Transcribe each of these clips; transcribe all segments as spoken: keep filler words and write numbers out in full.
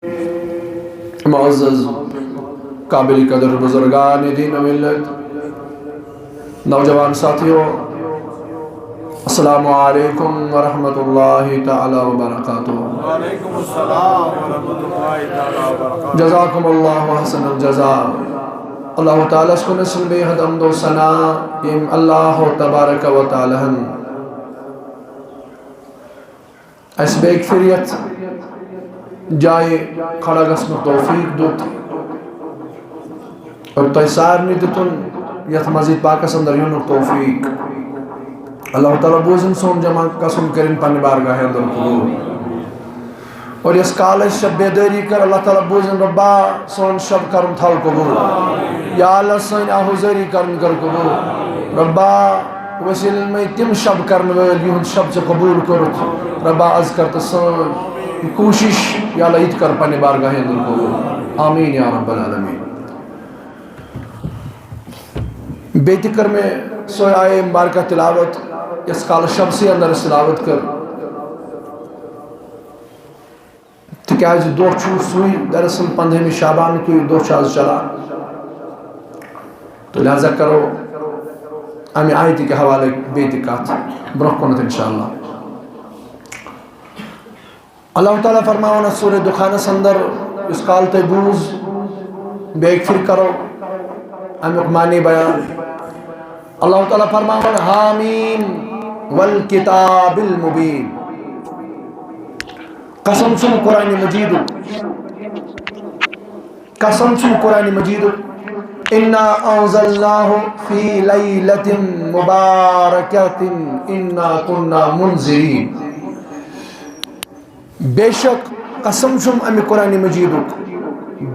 معزز قابل قدر بزرگان دین و ملت، نوجوان ساتھیو، السلام علیکم ورحمۃ اللہ تعالی وبرکاتہ۔ وعلیکم السلام ورحمۃ اللہ تعالی وبرکاتہ۔ جزاکم اللہ احسن الجزا۔ اللہ تعالیٰ ہس کُن سن بے حد حمد و ثنا، یم اللہ تبارک و تعالیٰ ہن اسہِ بیٚیہِ پھِرِ یتھ جایہِ کھڑا گژھنُک توفیق دیُت اور تۄہہِ سارنٕے دِتُن یتھ مسجد پاکس اندر یِنُک توفیق۔ اللہ تعالیٰ بوٗزِن سون جمع قسم کٔرِن پننہِ بارگاہہِ اندر قبول۔ اور یۄس کالس شب بیدٲری کٔر، اللہ تعالیٰ بوٗزِن رۄبا سون شب کرُن تھاو قبول۔ یا اللہ سٲنۍ آ حضٲری کرُن کر قبول۔ رۄبا وسیلن منٛز تِم شب کرن وٲلۍ یِہُنٛد شب ژےٚ قبول کوٚرُتھ۔ رۄبا از کر تہٕ سٲنۍ یہِ کوٗشش یا اللہ یہِ تہِ کر پننہِ بارگاہہِ اندر قبول۔ آمین یا رب العالمین۔ بیٚیہِ تہِ کٔر مےٚ سۄے آیے مبارکہ تلاوت یۄس کالہٕ شمسٕے اندر اَسہِ تلاوت کٔر، تِکیازِ دۄہ چھُ سُے، دراصل پندہمہِ شعبانُکُے دۄہ چھُ آز چلان۔ تہٕ لہذا کرو امہِ آیتہِ کہِ حوالہٕ بیٚیہِ تہِ کتھ برونٛہہ کُنتھ انشاءاللہ۔ اللہ تعالیٰ فرماوان سورہ دخانس اندر، یُس کال تۄہہِ بوٗز، بیٚیہِ پھر کرو امیُک معنی بیان۔ اللہ تعالیٰ فرماوان، حامیم والکتاب المبین۔ قسم چھُم قرآن مجیدُک، قسم چھُم قرآن مجیدُک، انا انزلناہ فی لیلۃ مبارکۃ انا کنا منذرین۔ بے شک قسم چھُم امہِ قرآن مجیدُک،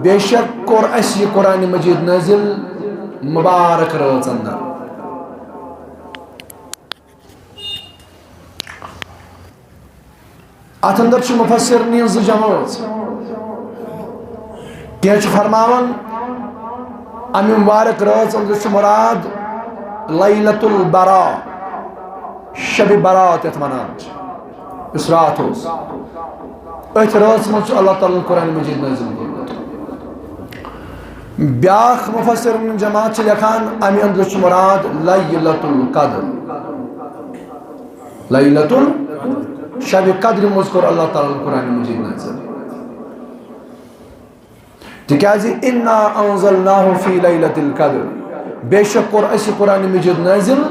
بے شک کوٚر اسہِ یہِ قرآن مجید نٲزِل مبارک رٲژ اندر۔ اتھ اندر چھِ مفسرین ہٕنٛز زٕ جمٲژ۔ کینٛہہ چھِ فرماوان، امہِ مبارک رٲژ اندر چھُ مراد لیلۃ البرا، شب برات یتھ ونان چھِ، یُس راتھ اوس۔ أتھۍ رٲژ منٛز چھُ اللہ تعالیٰ ہن قرآن مجید نٲزِل کوٚرمُت۔ بیاکھ مفسرین جماعت چھِ لیکھان، امہِ اندر چھُ مراد لیلۃ القدر۔ لیلۃ ال-، شب قدرِ منٛز کوٚر اللہ تعالیٰ ہن قرآن مجید نٲزِل۔ تِکیازِ انا انزلناہ فی لیلۃ القدر، بے شک کوٚر اسہِ قرآن مجید نٲزِل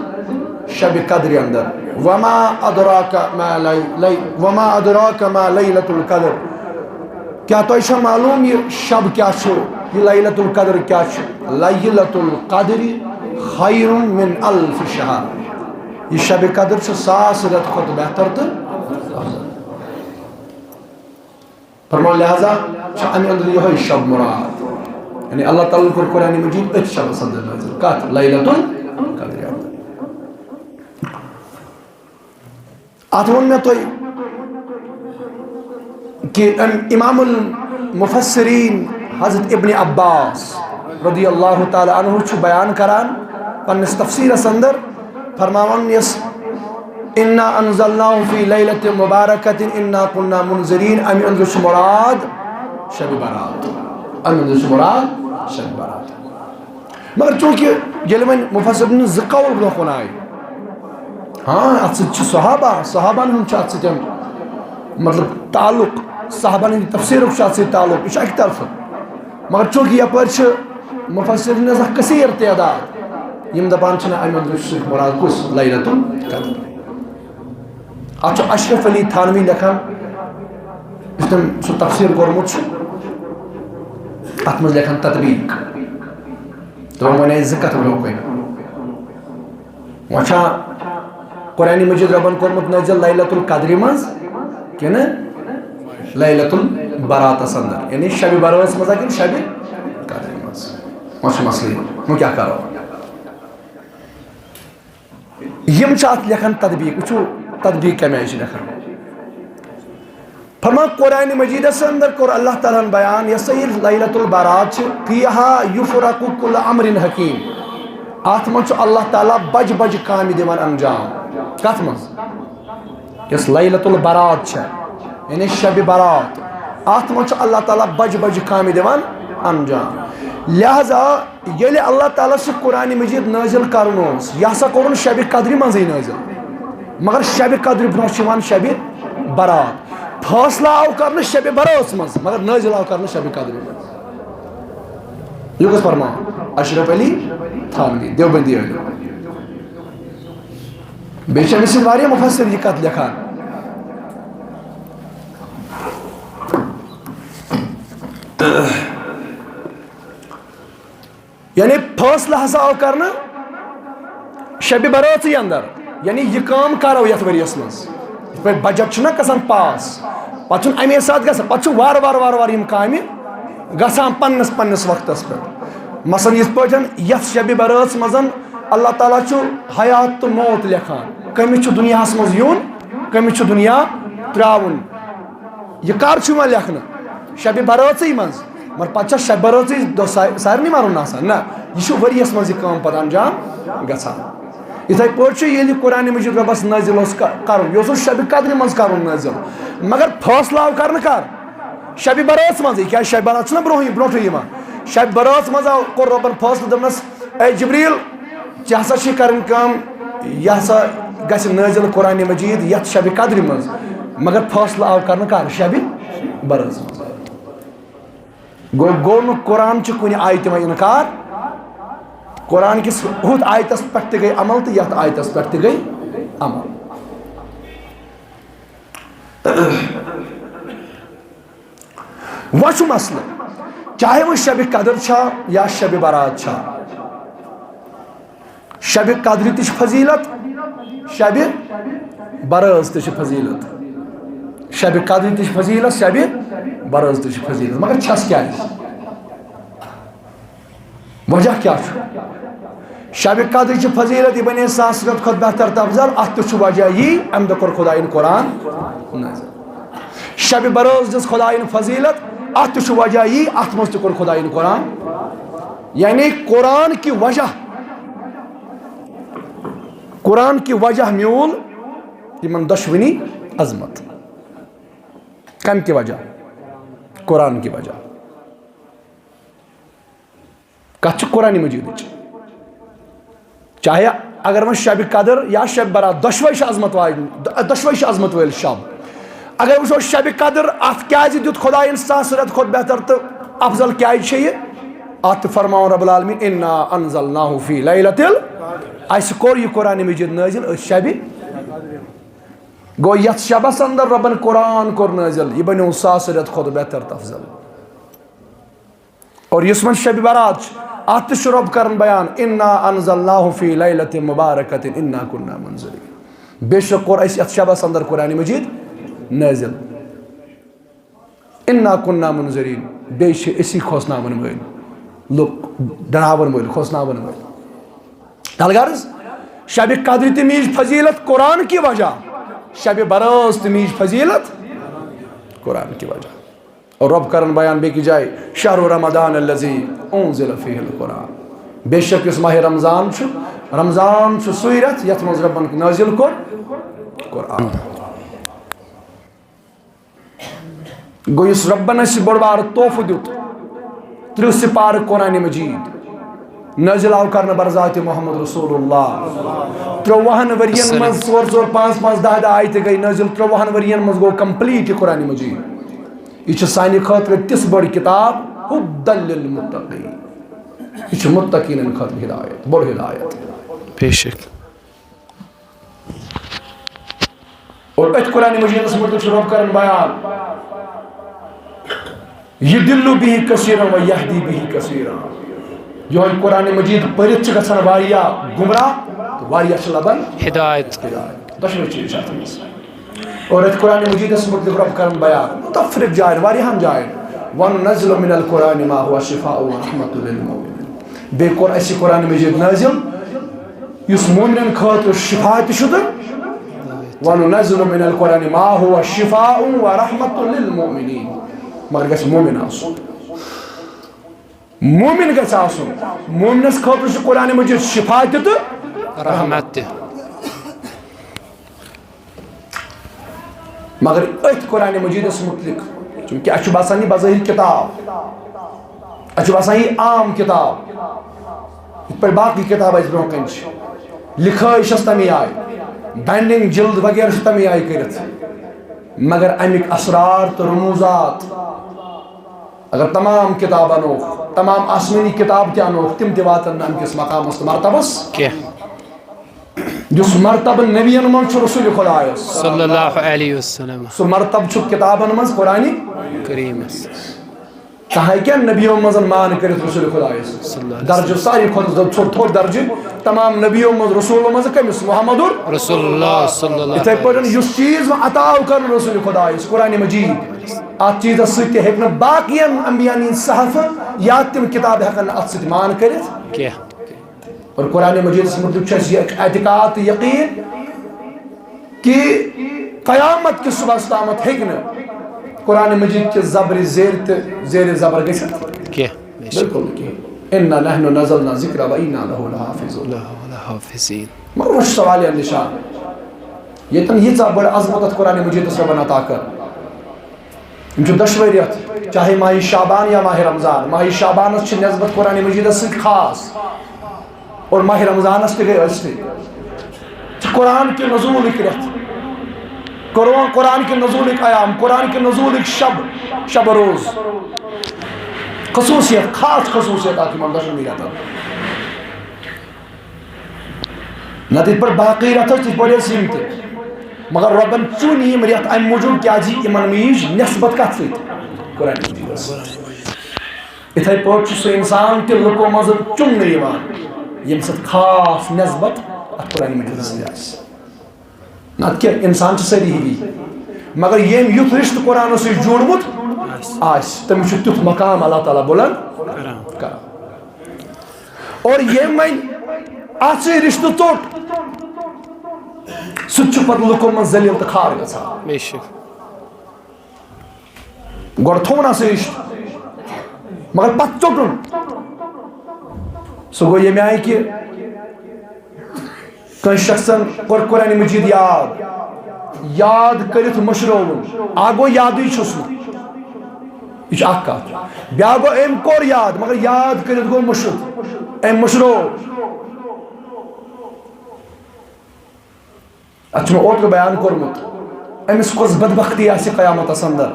شب قدرِ اندر۔ وما ادراک ما لی-، لی-، وما ادراک ما لیلۃ القدر، کیٛاہ تۄہہِ چھا معلوم یہِ شب کیٛاہ چھُ، یہِ لیلۃ القدر کیٛاہ چھُ؟ لیلۃ القدر خیر من الف شہر، یہِ شب قدر چھُ ساس رٮ۪تہٕ کھۄتہٕ بہتر تہٕ افضل۔ فرماو لہذا چھُ امہِ اندر یِہوٚے شب مراد، یعنی اللہ تعالیٰ ہن کوٚر قرآن مجید أتھۍ شبس اندر نٲزِل۔ کتھ؟ لیلۃ القدر اندر۔ اتھ ووٚن مےٚ تۄہہِ کہِ أمۍ امام المفسرین حضرت ابن عباس رضی اللہ تعالیٰ عنہ چھُ بیان کران پننِس تفسیرس اندر، فرماوان یۄس انا انزلناہ فی لیلۃ مبارکۃ انا کنا منذرین، امہِ اندر چھُ مراد شب برات، امہِ اندر چھُ مراد شب برات۔ مگر چونکہ ییٚلہِ وۄنۍ مفسرین زٕ قول برونٛہہ کُن آیہِ، ہاں، اتھ سۭتۍ چھِ صحابہ، صحابن ہُنٛد چھُ اتھ سۭتۍ مطلب تعلق، صحابن ہٕنٛدِ تفسیرُک چھُ اتھ سۭتۍ تعلق، یہِ چھُ اکہِ طرفہٕ۔ مگر چونکہ یپٲرۍ چھِ مفسرین ہٕنٛز اکھ کثیر تعداد، یِم دپان چھِنہٕ امہِ اندرٕ چھُ صرف مراد کُس؟ لیلۃ القدر۔ اتھ چھُ اشرف علی تھانوی لیکھان، یُس تٔمۍ سُہ تفسیر کوٚرمُت چھُ، اتھ منٛز لیکھان تطبیق۔ تِمو ونے زٕ کتھٕ برونٛہہ کُن۔ وۄنۍ چھا قرآن مجید رۄبن کوٚرمُت نٲزِل لیلۃ القدرِ منٛز کِنہٕ لیلۃ البراتس اندر، یعنی شب براتس منٛز ہا کِنہٕ شب قدرِ منٛز؟ وۄنۍ چھُ مسلہٕ یہِ، وۄنۍ کیٛاہ کرو؟ یِم چھِ اتھ لیکھان تطبیق، وٕچھِو تطبیق کمہِ آیہِ چھِ لیکھان۔ فرمان قرآن مجیدس اندر کوٚر اللہ تعالیٰ ہن بیان، یۄس سا یہِ لیلۃ البرات چھِ، فیہا یفرق کل امر حکیم، اتھ منٛز چھُ اللہ تعالیٰ بجہِ بجہِ کامہِ دِوان انجام۔ کتھ منٛز؟ یۄس لیلۃ البرات چھےٚ، یعنی شب برات، اتھ منٛز چھُ اللہ تعالیٰ بجہِ بجہِ کامہِ دِوان انجام۔ لہذا ییٚلہِ اللہ تعالیٰ سُہ قرآن مجید نٲزِل کرُن اوس، یہِ ہسا کوٚرُن شبِ قدرِ منٛزٕے نٲزِل، مگر شبِ قدرِ برونٛہہ چھُ یِوان شبِ برات۔ فٲصلہٕ آو کرنہٕ شبِ برٲژ منٛز، مگر نٲزِل آو کرنہٕ شبِ قدرِ منٛز۔ یہِ کُس فرمان؟ اشرف علی تھانوی، دیوبندی عٲلِم۔ بیٚیہِ چھِ أمِس سۭتۍ واریاہ مُفسِر یہِ کَتھ لیکھان۔ یعنی فٲصلہٕ ہسا آو کرنہٕ شبِ برٲژٕے اندر، یعنی یہِ کٲم کرو یتھ ؤریَس منٛز۔ یِتھ پٲٹھۍ بجٹ چھُنہ گژھان پاس، پتہٕ چھُنہٕ اَمے ساتہٕ گژھان، پتہٕ چھُ وارٕ وارٕ وارٕ وارٕ یِم کامہِ گژھان پننِس پننِس وقتس پٮ۪ٹھ۔ مثلاً یِتھ پٲٹھۍ یتھ شبِ برٲژ منٛز اللہ تعالیٰ چھُ حیات تہٕ موت لیکھان، کٔمِس چھُ دُنیاہس منٛز یُن، کٔمِس چھُ دُنیا ترٛاوُن۔ یہِ کر چھُ یِوان لیکھنہٕ؟ شبِ برٲژٕے منٛز۔ مگر پتہٕ چھا شبِ برٲژٕے دۄہ سا-، سارنٕے مرُن آسان؟ نہ، یہِ چھُ ؤریَس منٛز یہِ کٲم پتہٕ انجام گژھان۔ یِتھَے پٲٹھۍ چھُ ییٚلہِ قرآن مجید رۄبَس نٲزِل اوس ک-، کرُن، یہِ اوس شبِ قدرِ منٛز کرُن نٲزِل، مگر فٲصلہٕ آو کرنہٕ کر؟ شبِ برٲژ منٛزٕے۔ کیٛازِ شبِ برات چھُنہ برونٛہٕے، برونٛٹھٕے یِوان۔ شبِ برٲژ منٛز آو، کوٚر رۄبَن فٲصلہٕ، دوٚپنَس، اے جبریل، ژےٚ ہسا چھِ کرٕنۍ کٲم، یہِ ہسا گژھِ نٲزِل قرآن مجید یتھ شبِ قدرِ منٛز، مگر فٲصلہٕ آو کرنہٕ کر؟ شبِ برٲژ منٛز۔ گوٚو، گوٚو نہٕ قرآن چھُ کُنہِ آیتہِ وۄنۍ انکار، قرآن کِس ہُتھ آیتس پٮ۪ٹھ تہِ گٔے عمل تہٕ یتھ آیتس پٮ۪ٹھ تہِ گٔے عمل۔ وۄنۍ چھُ مسلہٕ، چاہے وۄنۍ شبِ قدر چھا یا شبِ برات چھا، شبِ قدرِ تہِ چھِ فضیلت، شبِ برٲژ تہِ چھِ فضیلت۔ شبِ قدرِ تہِ چھِ فضیلت، شبِ برٲژ تہِ چھِ فضیلت، مگر چھَس کیٛازِ؟ وجہ کیٛاہ چھُ؟ شبِ قدرِ چھِ فضیلت، یہِ بنے ساس رٮ۪تہٕ کھۄتہٕ بہتر تہٕ افضل، اتھ تہِ چھُ وجہ یی، امہِ دۄہ کوٚر خدایَن قرآن نازل۔ شبِ برٲژ دِژ خدایَن فضیلت، اتھ تہِ چھُ وجہ یی، اتھ منٛز تہِ کوٚر خدایَن قرآن۔ یعنی قرآن کہِ وجہ، قرآن کہِ وجہ میوٗل یِمن دۄشوٕنی عظمت۔ کمہِ کہِ وجہ؟ قرآن کہِ وجہ۔ کتھ چھِ قرآن مجیدٕچ۔ چاہے اگر وۄنۍ شبِ قدر یا شبِ برات، دۄشوے چھِ عظمت واجنہِ، دۄ-، دۄشوے چھِ عظمت وٲلۍ شب۔ اگر وٕچھو شبِ قدر، اتھ کیازِ دیُت خدایَن ساس رٮ۪تہٕ کھۄتہٕ بہتر تہٕ افضل کیازِ چھِ یہِ؟ اتھ تہِ فرماوُن رب العالمین، "انا انزلناہ فی لیلۃ ال-"، اسہِ کوٚر یہِ قرآن مجید نٲزِل أتھۍ شبِ۔ گوٚو یتھ شبس اندر ربن قرآن کوٚر نٲزِل، یہِ بنیو ساس رٮ۪تہٕ کھۄتہٕ بہتر تہٕ افضل۔ اور یُس وۄنۍ شبِ برات چھِ، اتھ تہِ چھُ رۄب کران بیان، "انا انزلناہ فی لیلۃ مبارکۃ انا کنا منذرین"۔ بے شک کوٚر اسہِ یتھ شبس اندر قرآن مجید نٲزِل۔ انا کنا منذرین، بیٚیہِ چھِ أسی کھوژناون وٲلۍ، لُکھ ڈراون وٲلۍ، کھوژناون وٲلۍ۔ الغرض، شبِ قدرِ تہِ میج فضیلت قرآن کی وجہ، شبِ برٲژ تہِ میج فضیلت قرآن کی وجہ۔ اور رب کرن بیان بیٚکہِ جایہِ، "شہر رمضان الذی انزل فیہ القرآن"، بے شک یُس ماہِ رمضان چھُ، رمضان چھُ سُے رٮ۪تھ یتھ منٛز ربن نٲزِل کوٚر قرآن۔ گوٚو یُس ربن اسہِ بوٚڑ بارٕ تحفہٕ دیُت، ترٕٛہ سپارٕ قرآن مجید نٲزِل آو کرنہٕ برذات محمد رسول اللہ۔ ترٛۆوُہن ؤرین منٛز ژور ژور پانٛژھ پانٛژھ دَہ دَہ آیتہِ گٔے نٲزِل، ترٛۆوُہن ؤرین منٛز گوٚو complete یہِ قرآن مجید۔ یہِ چھِ سانہِ خٲطرٕ تِژھ بٔڑ کتاب، ہدی للمتقین۔ یہِ چھِ متقیٖنن خٲطرٕ ہدایت، بٔڑ ہدایت۔ بے شک۔ اور أتھۍ قرآن مجیدس متعلق چھُ رب کران بیان، "یضل بہ کثیرا و یہدی بہ کثیرا"۔ یِہوٚے قرآن مجید پٔرِتھ چھِ گژھان واریاہ گمراہ تہٕ واریاہ چھِ لبان ہدایت۔ ہدایت۔ دۄشوے چیٖز چھِ اَتھ منٛز۔ اور أتھۍ قرآن مجیدس متعلق رب کران بیان متفرق جاین، واریاہن جاین، "وننزل من القرآن ما هو شفاء و رحمة للمؤمنین"۔ بیٚیہِ کوٚر اَسہِ قرآن مجید نٲزِل یُس مومنن خٲطرٕ شفا تہِ چھُ تہٕ "وننزل من القرآن ما هو شفاء و رحمة للمؤمنین"، مگر گژھِ مومن آسُن۔ مومن گژھِ آسُن۔ مومنس خٲطرٕ چھُ قرآن مجید شفا تہِ تہٕ رحمت تہِ۔ مگر أتھۍ قرآن مجیدس متعلق چونکہ اَسہِ چھُ باسان یہِ بظٲہِر کِتاب، اَسہِ چھُ باسان یہِ عام کِتاب، یِتھ پٲٹھۍ باقٕے کِتاب اَسہِ برونٛہہ کَنہِ چھِ، لِکھٲے چھَس تَمے آیہِ، بینڈنگ، جلد وغیرہ چھِ تَمے آیہِ کٔرِتھ، مگر اَمِکۍ اسرار تہٕ رموٗزات، اگر تمام کِتاب اَنوکھ، تمام آسمٲنی کِتاب تہِ اَنوکھ، تِم تہِ واتَن نہٕ اَمہِ کِس مقامَس تہٕ مرتبَس۔ کینٛہہ۔ یُس مرتبہٕ نبیَن منٛز چھُ رسول خدایَس، صلی اللہ علیہ وسلم۔ سُہ مرتبہٕ چھُ کِتابَن منٛز قرآنِ کریٖمَس۔ کہے کیا نبیوں منٛز مان کٔرِتھ رسول خدایَس۔ صلی اللہ علیہ وسلم۔ درجہٕ ساروی کھۄتہٕ ژھوٚٹ، تھوٚد درجہٕ تمام نبیوں منٛز، رسولوں منٛز کٔمِس؟ محمد رسول اللہ صلی اللہ علیہ وسلم۔ یِتھَے پٲٹھۍ یُس چیٖز وۄنۍ عطا آو کرنہٕ رسول خدایَس، قرآنِ مجیٖد، اَتھ چیٖزَس سۭتۍ تہِ ہیٚکہِ نہٕ باقیَن انبیاء نِنۍ صحف یا تِم کِتابہٕ ہٮ۪کَن نہٕ اَتھ سۭتۍ مان کٔرِتھ۔ کینٛہہ۔ اور قرآنِ مجیٖدَس مُتعلِق چھُ اَسہِ یہِ اعتقاد تہٕ یقیٖن کہِ قیامت کِس صُبحَس تامَتھ ہیٚکہِ نہٕ قرآنِ مجیٖد کہِ زبرِ زیر تہٕ زیر زبر گٔژھِتھ۔ کینٛہہ، بے شک۔ بالکل کینٛہہ۔ اِنَّا نَحْنُ نَزَّلْنَا الذِّکْرَ وَإِنَّا لَهُ لَحَافِظُونَ۔ لَحَافِظیٖن۔ مگر وۄنۍ چھُ سوال یہِ نِشان، ییٚتٮ۪ن ییٖژاہ بٔڑ عظمت اَتھ قرآنِ مجیٖدَس رۄبَن عطا کٔر۔ یِم چھِ دۄشوَے رٮ۪تھ، چاہے ماہِ شعبان یا ماہِ رمضان۔ ماہِ شعبانَس چھِ نسبت قرآنِ مجیٖدَس سۭتۍ خاص، اور ماہِ رمضانَس تہِ گٔے أتھۍ سۭتۍ۔ چھِ قرآن کہِ نزولٕکۍ رٮ۪تھ، قرآن، قرآن کہِ نزولٕکۍ ایام، قرآن کہِ نزولٕکۍ شب، شب روز۔ خصوٗصیت، خاص خصوٗصیت اَکھ یِمَن دۄشوٕنی رٮ۪تَن۔ نتہٕ یِتھ پٲٹھۍ باقٕے رٮ۪تھ ٲسۍ، تِتھ پٲٹھۍ ٲسۍ یِم تہِ۔ مگر رۄبن چُن یِم رٮ۪تھ اَمہِ موٗجوٗب، کیٛازِ یِمن مِج نٮ۪سبت کتھ سۭتۍ؟ قرآن مجیٖدس۔ یِتھَے پٲٹھۍ چھُ سُہ اِنسان تہِ لُکو منٛزٕ چُننہٕ یِوان، ییٚمہِ سۭتۍ خاص نٮ۪سبت اَتھ قرآن مجیٖدس سۭتۍ آسہِ۔ نتہٕ کیٛاہ، اِنسان چھِ سٲری ہِوی، مگر ییٚمۍ یُتھ رِشتہٕ قرآنس سۭتۍ جوٗڑمُت آسہِ، تٔمِس چھُ تیُتھ مقام اللہ تعالیٰ بُلند کران۔ اور ییٚمۍ وۄنۍ اَتھ سۭتۍ رِشتہٕ ژوٚٹ، سُہ تہِ چھُ پتہٕ لُکو منٛز ذلیل تہٕ خوار گژھان۔ بے شک۔ گۄڈٕ تھوٚو نہ سُہ رِشتہٕ، مگر پتہٕ ژوٚٹُن۔ سُہ گوٚو ییٚمہِ آیہِ کہِ کٲنٛسہِ شخصن کوٚر قرآنِ مجیٖد یاد، یاد کٔرِتھ مٔشرٲوُن، اکھ گوٚو یادٕے چھُس نہٕ، یہِ چھِ اکھ کتھ۔ بیٛاکھ گوٚو، أمۍ کوٚر یاد، مگر یاد کٔرِتھ گوٚو مٔشِتھ، أمۍ مٔشرو۔ اتھ چھُ مےٚ اوترٕ بیان کوٚرمُت، أمِس کۄس بدبختی آسہِ قیامتس اندر۔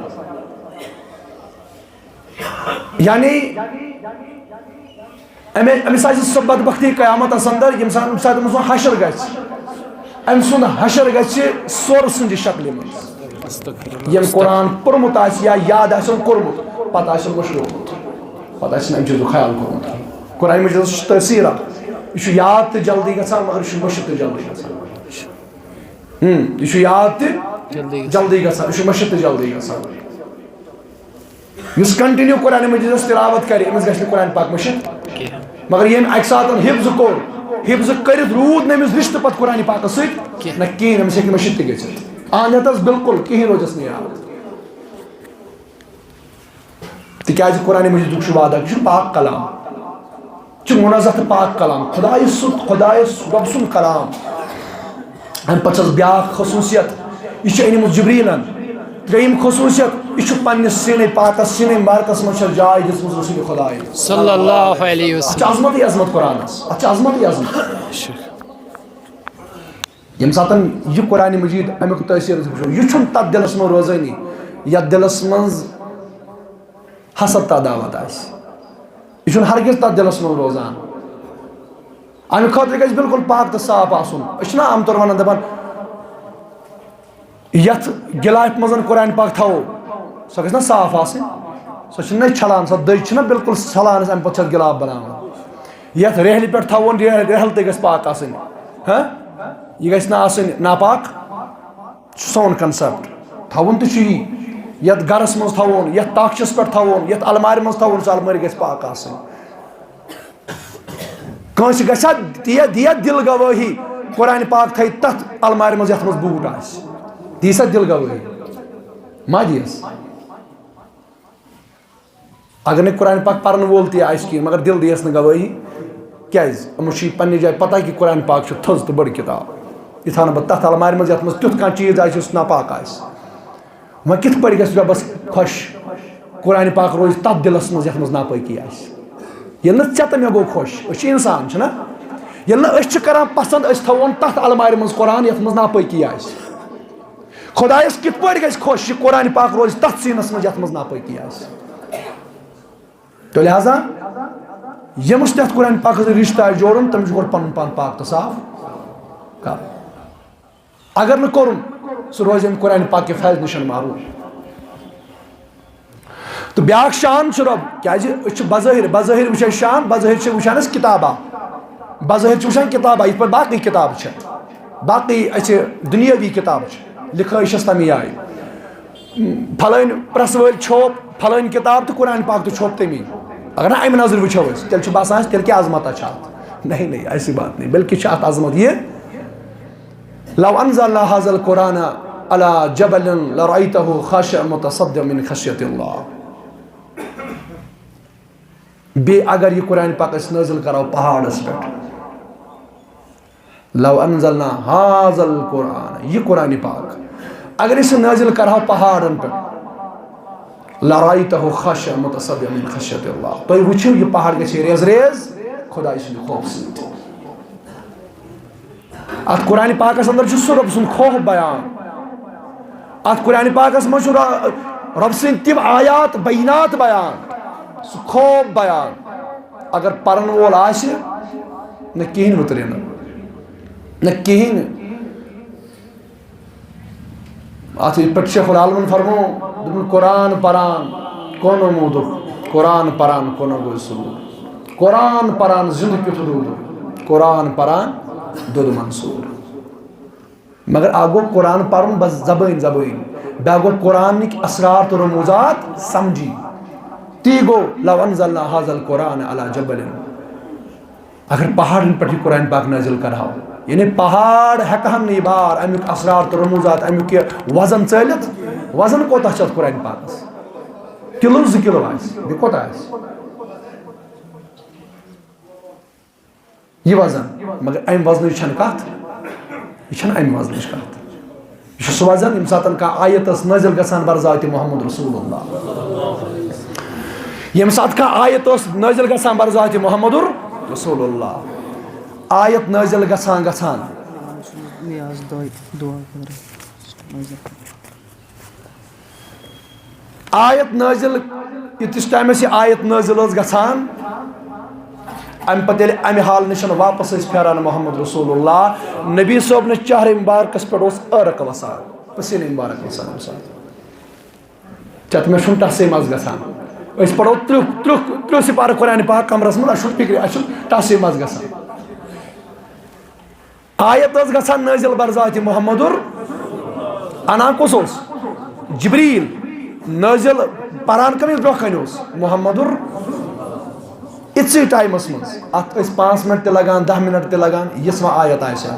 یعنی أمِس، أمِس آسہِ سۄ بدبختی قیامتس اندر، ییٚمہِ ساتہٕ، ییٚمہِ ساتہٕ أمِس سُنٛد حشر گژھِ۔ أمۍ سُنٛد حشر گژھِ سورٕ سٕنٛدِ شکلہِ منٛز۔ ییٚمۍ قرآن پوٚرمُت آسہِ یا یاد آسٮ۪م کوٚرمُت، پتہٕ آسٮ۪م مٔشرومُت، پتہٕ آسہِ نہٕ أمۍ چیٖزُک خیال کوٚرمُت۔ قرآن مجیدس چھُ تٲثیٖر اکھ، یہِ چھُ یاد تہِ جلدی گژھان، مگر یہِ چھُ مٔشِتھ تہِ جلدی گژھان۔ ہم، یہِ چھُ یاد تہِ جلدی گژھان۔ جلدی گژھان، یہِ چھُ مٔشِتھ تہِ جلدی گژھان۔ یُس continue قرآن مجیدس تلاوت کرِ، أمِس گژھِ نہٕ قرآن پاک مٔشِتھ۔ کینٛہہ۔ مگر ییٚمۍ اکہِ ساتہٕ حفظ کوٚر، حفظ کٔرِتھ روٗد نہٕ أمِس رشتہٕ پتہٕ قرآن پاکس سۭتۍ کینٛہہ۔ نہ کِہیٖنۍ، أمِس ہیٚکہِ نہٕ مٔشِتھ تہِ گٔژھِتھ۔ اہن، یتھ ٲس بالکل کِہیٖنۍ روزٮ۪س نہٕ یاد۔ تِکیٛازِ قرآن مجیدُک چھُ وعدٕ، یہِ چھُ پاک کلام، یہِ چھُ منزہ تہٕ پاک کلام، خدایہِ سُنٛد، خدایس رۄب سُنٛد کلام۔ اَمہِ پتہٕ چھس بیٛاکھ خصوٗصیت، یہِ چھُ أنمُت جبریٖلن۔ ترٛیٚیِم خصوٗصیت، یہِ چھُ پننِس سیٖنے پاکس، سیٖنے مبارکس منٛز چھس جاے دِژمٕژ رسول خدایہِ۔ صلی اللہ علیہ وسلم۔ اتھ چھِ عظمتٕے عظمت قرآنس، اتھ چھِ عظمتٕے عظمت۔ ییٚمہِ ساتہٕ یہِ قرآن مجیٖد اَمیُک تٲثیٖر چھُ وٕچھُن، یہِ چھُنہٕ تَتھ دِلَس منٛز روزٲنی، یَتھ دِلَس منٛز حسد تہٕ عداوت آسہِ۔ یہِ چھُنہٕ ہرگز تَتھ دِلَس منٛز روزان۔ اَمہِ خٲطرٕ گژھِ بالکل پاک تہٕ صاف آسُن۔ أسۍ چھِنہ عام طور وَنان، دَپان، یَتھ گِلافہِ منٛز قرآن پاک تھاوو، سۄ گژھِ نہ صاف آسٕنۍ؟ سۄ چھِنہٕ أسۍ چھَلان، سۄ دٔج چھِنہ بالکل چھَلان أسۍ، اَمہِ پَتہٕ چھِ اَتھ گِلاف بَناوان۔ یَتھ رِحلہِ پٮ۪ٹھ تھاوون، رِحل، رِحل تہِ گژھِ پاک آسٕنۍ۔ ہہ؟ یہِ گژھِ نہٕ آسٕنۍ ناپاک۔ چھُ سون concept۔ تھاوُن تہِ چھُ یی۔ یَتھ گَرَس منٛز تھاوون، یَتھ تاخچَس پٮ۪ٹھ تھاوون، یَتھ المارِ منٛز تھاوون، سۄ المٲرۍ گژھِ پاک آسٕنۍ۔ کٲنٛسہِ گژھِ ہا دِیا، دِیا دِل گوٲہی، قرآن پاک تھٲیِو تَتھ المارِ منٛز یَتھ منٛز بوٗٹ آسہِ؟ دی سا دِل گوٲہی؟ ما دیٖیَس؟ اگر نہٕ قرآن پاک پرن وول تہِ آسہِ کِہیٖنۍ، مگر دِل دِیَس نہٕ گوٲہی۔ کیٛازِ؟ یِمو چھُ یہِ پننہِ جایہِ پتہ کہِ قرآن پاک چھُ تھٔز تہٕ بٔڑ کِتاب۔ یہِ تھاونہٕ بہٕ تَتھ المارِ منٛز یَتھ منٛز تیُتھ کانٛہہ چیٖز آسہِ یُس ناپاک آسہِ۔ وۄنۍ کِتھ پٲٹھۍ گژھِ رۄبَس خۄش؟ قرآن پاک روزِ تَتھ دِلَس منٛز یَتھ منٛز ناپٲکی آسہِ۔ ییٚلہِ نہٕ ژےٚ تہٕ مےٚ گوٚو خۄش، أسۍ چھِ اِنسان، چھِنا؟ ییٚلہِ نہٕ أسۍ چھِ کَران پَسنٛد، أسۍ تھاوون تَتھ اَلمارِ منٛز قرآن یَتھ منٛز ناپٲکی آسہِ۔ خۄدایَس کِتھ پٲٹھۍ گژھِ خۄش؟ یہِ قرآن پاک روزِ تَتھ سیٖنَس منٛز یَتھ منٛز ناپٲکی آسہِ۔ تو لہذا ییٚمِس تہِ اَتھ قرآن پاکَس سۭتۍ رِشتہٕ آسہِ جوڑُن، تٔمِس چھُ گۄڈٕ پَنُن پان پاک تہٕ صاف کَرُن۔ اگر نہٕ کوٚرُن، سُہ روزِ اَمہِ قرآن پاک کہِ فیض نِش محروم۔ تہٕ بیٛاکھ شان چھُ رۄب، کیٛازِ أسۍ چھِ بظٲہِر، بظٲہِر وٕچھان شان، بظٲہِر چھِ وٕچھان أسۍ کِتابہ، بظٲہِر چھِ وٕچھان کِتابہ، یِتھ پٲٹھۍ باقٕے کِتابہٕ چھِ، باقٕے اَسہِ دُنیٲوی کِتابہٕ چھِ، لِکھٲے چھَس تَمی آیہِ۔ پھلٲنۍ پرٛٮ۪سہٕ وٲلۍ چھوپ پھلٲنۍ کِتاب تہٕ قرآن پاک تہِ چھوپ تَمی۔ اگر نہٕ اَمہِ نظرِ وٕچھو أسۍ، تیٚلہِ چھُ باسان اَسہِ، تیٚلہِ کیٛاہ عظمتہ چھِ اَتھ؟ نہیں، نہیں، ایسی بات نہیں، بلکہ چھِ اَتھ عظمت یہِ، لو انزلنا هذا القرآن على جبل لرأيته خاشعا متصدعا من خشية الله۔ بیٚیہِ اگر یہِ قرآن پاک أسۍ نٲزِل کرو پہاڑس پٮ۪ٹھ، لو انزلنا هذا القرآن، یہِ قرآن پاک اگر أسۍ نٲزِل کرہو پہاڑن پٮ۪ٹھ، لرأيته خاشعا متصدعا من خشية الله، تُہۍ وٕچھِو یہِ پہاڑ گژھِ ریز ریز خۄداے سٕنٛدِ خوفہٕ سۭتۍ۔ اتھ قرآن پاکس اندر چھُ سُہ رۄب سُنٛد خوف بیان۔ اتھ قرآن پاکس منٛز چھُ رۄ-، رۄب سٕنٛدۍ تِم آیات بینات بیان، سُہ خوف بیان۔ اگر پرن وول آسہِ، نہ کِہیٖنۍ وُترِ نہٕ، نہ کِہیٖنۍ۔ اتھ یِتھ پٲٹھۍ شیخ العالمن فرمو، دوٚپُن، قرآن پران کونو موٗدُکھ، قرآن پران کونو گوٚو سوٗر۔ قرآن پران زِندٕ کیُتھ روٗدُکھ، قرآن پران دوٚد منصوٗر۔ مگر اکھ گوٚو قرآن پرُن بس زبٲنۍ زبٲنۍ، بیٛاکھ گوٚو قرآنٕکۍ اسرار تہٕ رموٗزات سمجھی۔ تی گوٚو، لو انزلنا هذا القرآن على جبل۔ اگر پہاڑن پٮ۪ٹھ یہِ قرآن پاک نازل کرہاو، یعنی پہاڑ ہٮ۪کہٕ ہن نہٕ یہِ بار، امیُک اسرار تہٕ رموٗزات، امیُک یہِ وزن ژٲلِتھ۔ وزن کوتاہ چھُ اتھ قرآن پاکس؟ کِلو زٕ کِلو آسہِ، بیٚیہِ کوتاہ آسہِ؟ یہِ وزن، مگر امہِ وزنٕچ چھنہٕ کتھ، یہِ چھنہٕ امہِ وزنٕچ کتھ۔ یہِ چھُ سُہ وزن، ییٚمہِ ساتہٕ کانٛہہ آیت ٲس نٲزِل گژھان برذات محمد رسول اللہ۔ ییٚمہِ ساتہٕ کانٛہہ آیت ٲس نٲزِل گژھان برذات محمد رسول اللہ۔ آیت نٲزِل گژھان گژھان۔ نیاز دۄے دُعا خٲطرٕ۔ آیت نٲزِل، ییٖتِس ٹایمَس یہِ آیت نٲزِل ٲس گژھان، اَمہِ پَتہٕ ییٚلہِ اَمہِ حالہٕ نِش واپَس ٲسۍ پھیران محمد رسول اللہ، نبی صٲبنِس چہرٕ مُبارکَس پٮ۪ٹھ اوس عرق وَسان، پٔسیٖنہٕ مُبارک وَسان اَمہِ ساتہٕ۔ چَتہٕ مےٚ چھُنہٕ ٹَسٕے منٛز گژھان۔ أسۍ پَرو تٕرٛہ، تٕرٛہ، تٕرٛہ سِپارٕ قرآنِ پاک کَمرَس منٛز، اَسہِ چھُنہٕ فِکرِ، اَسہِ چھُنہٕ ٹَسٕے منٛز گژھان۔ آیت ٲس گژھان نٲزِل برذاتِ محمدُر۔ اَنان کُس اوس؟ جبریٖل۔ نٲزِل پَران کٔمِس برٛونٛہہ کَنہِ اوس؟ محمدُر۔ یِتھسٕے ٹایمَس منٛز، اَتھ ٲسۍ پانٛژھ مِنٹ تہِ لَگان، دَہ مِنٹ تہِ لَگان، یِژھ وۄنۍ آیت آسہِ ہا۔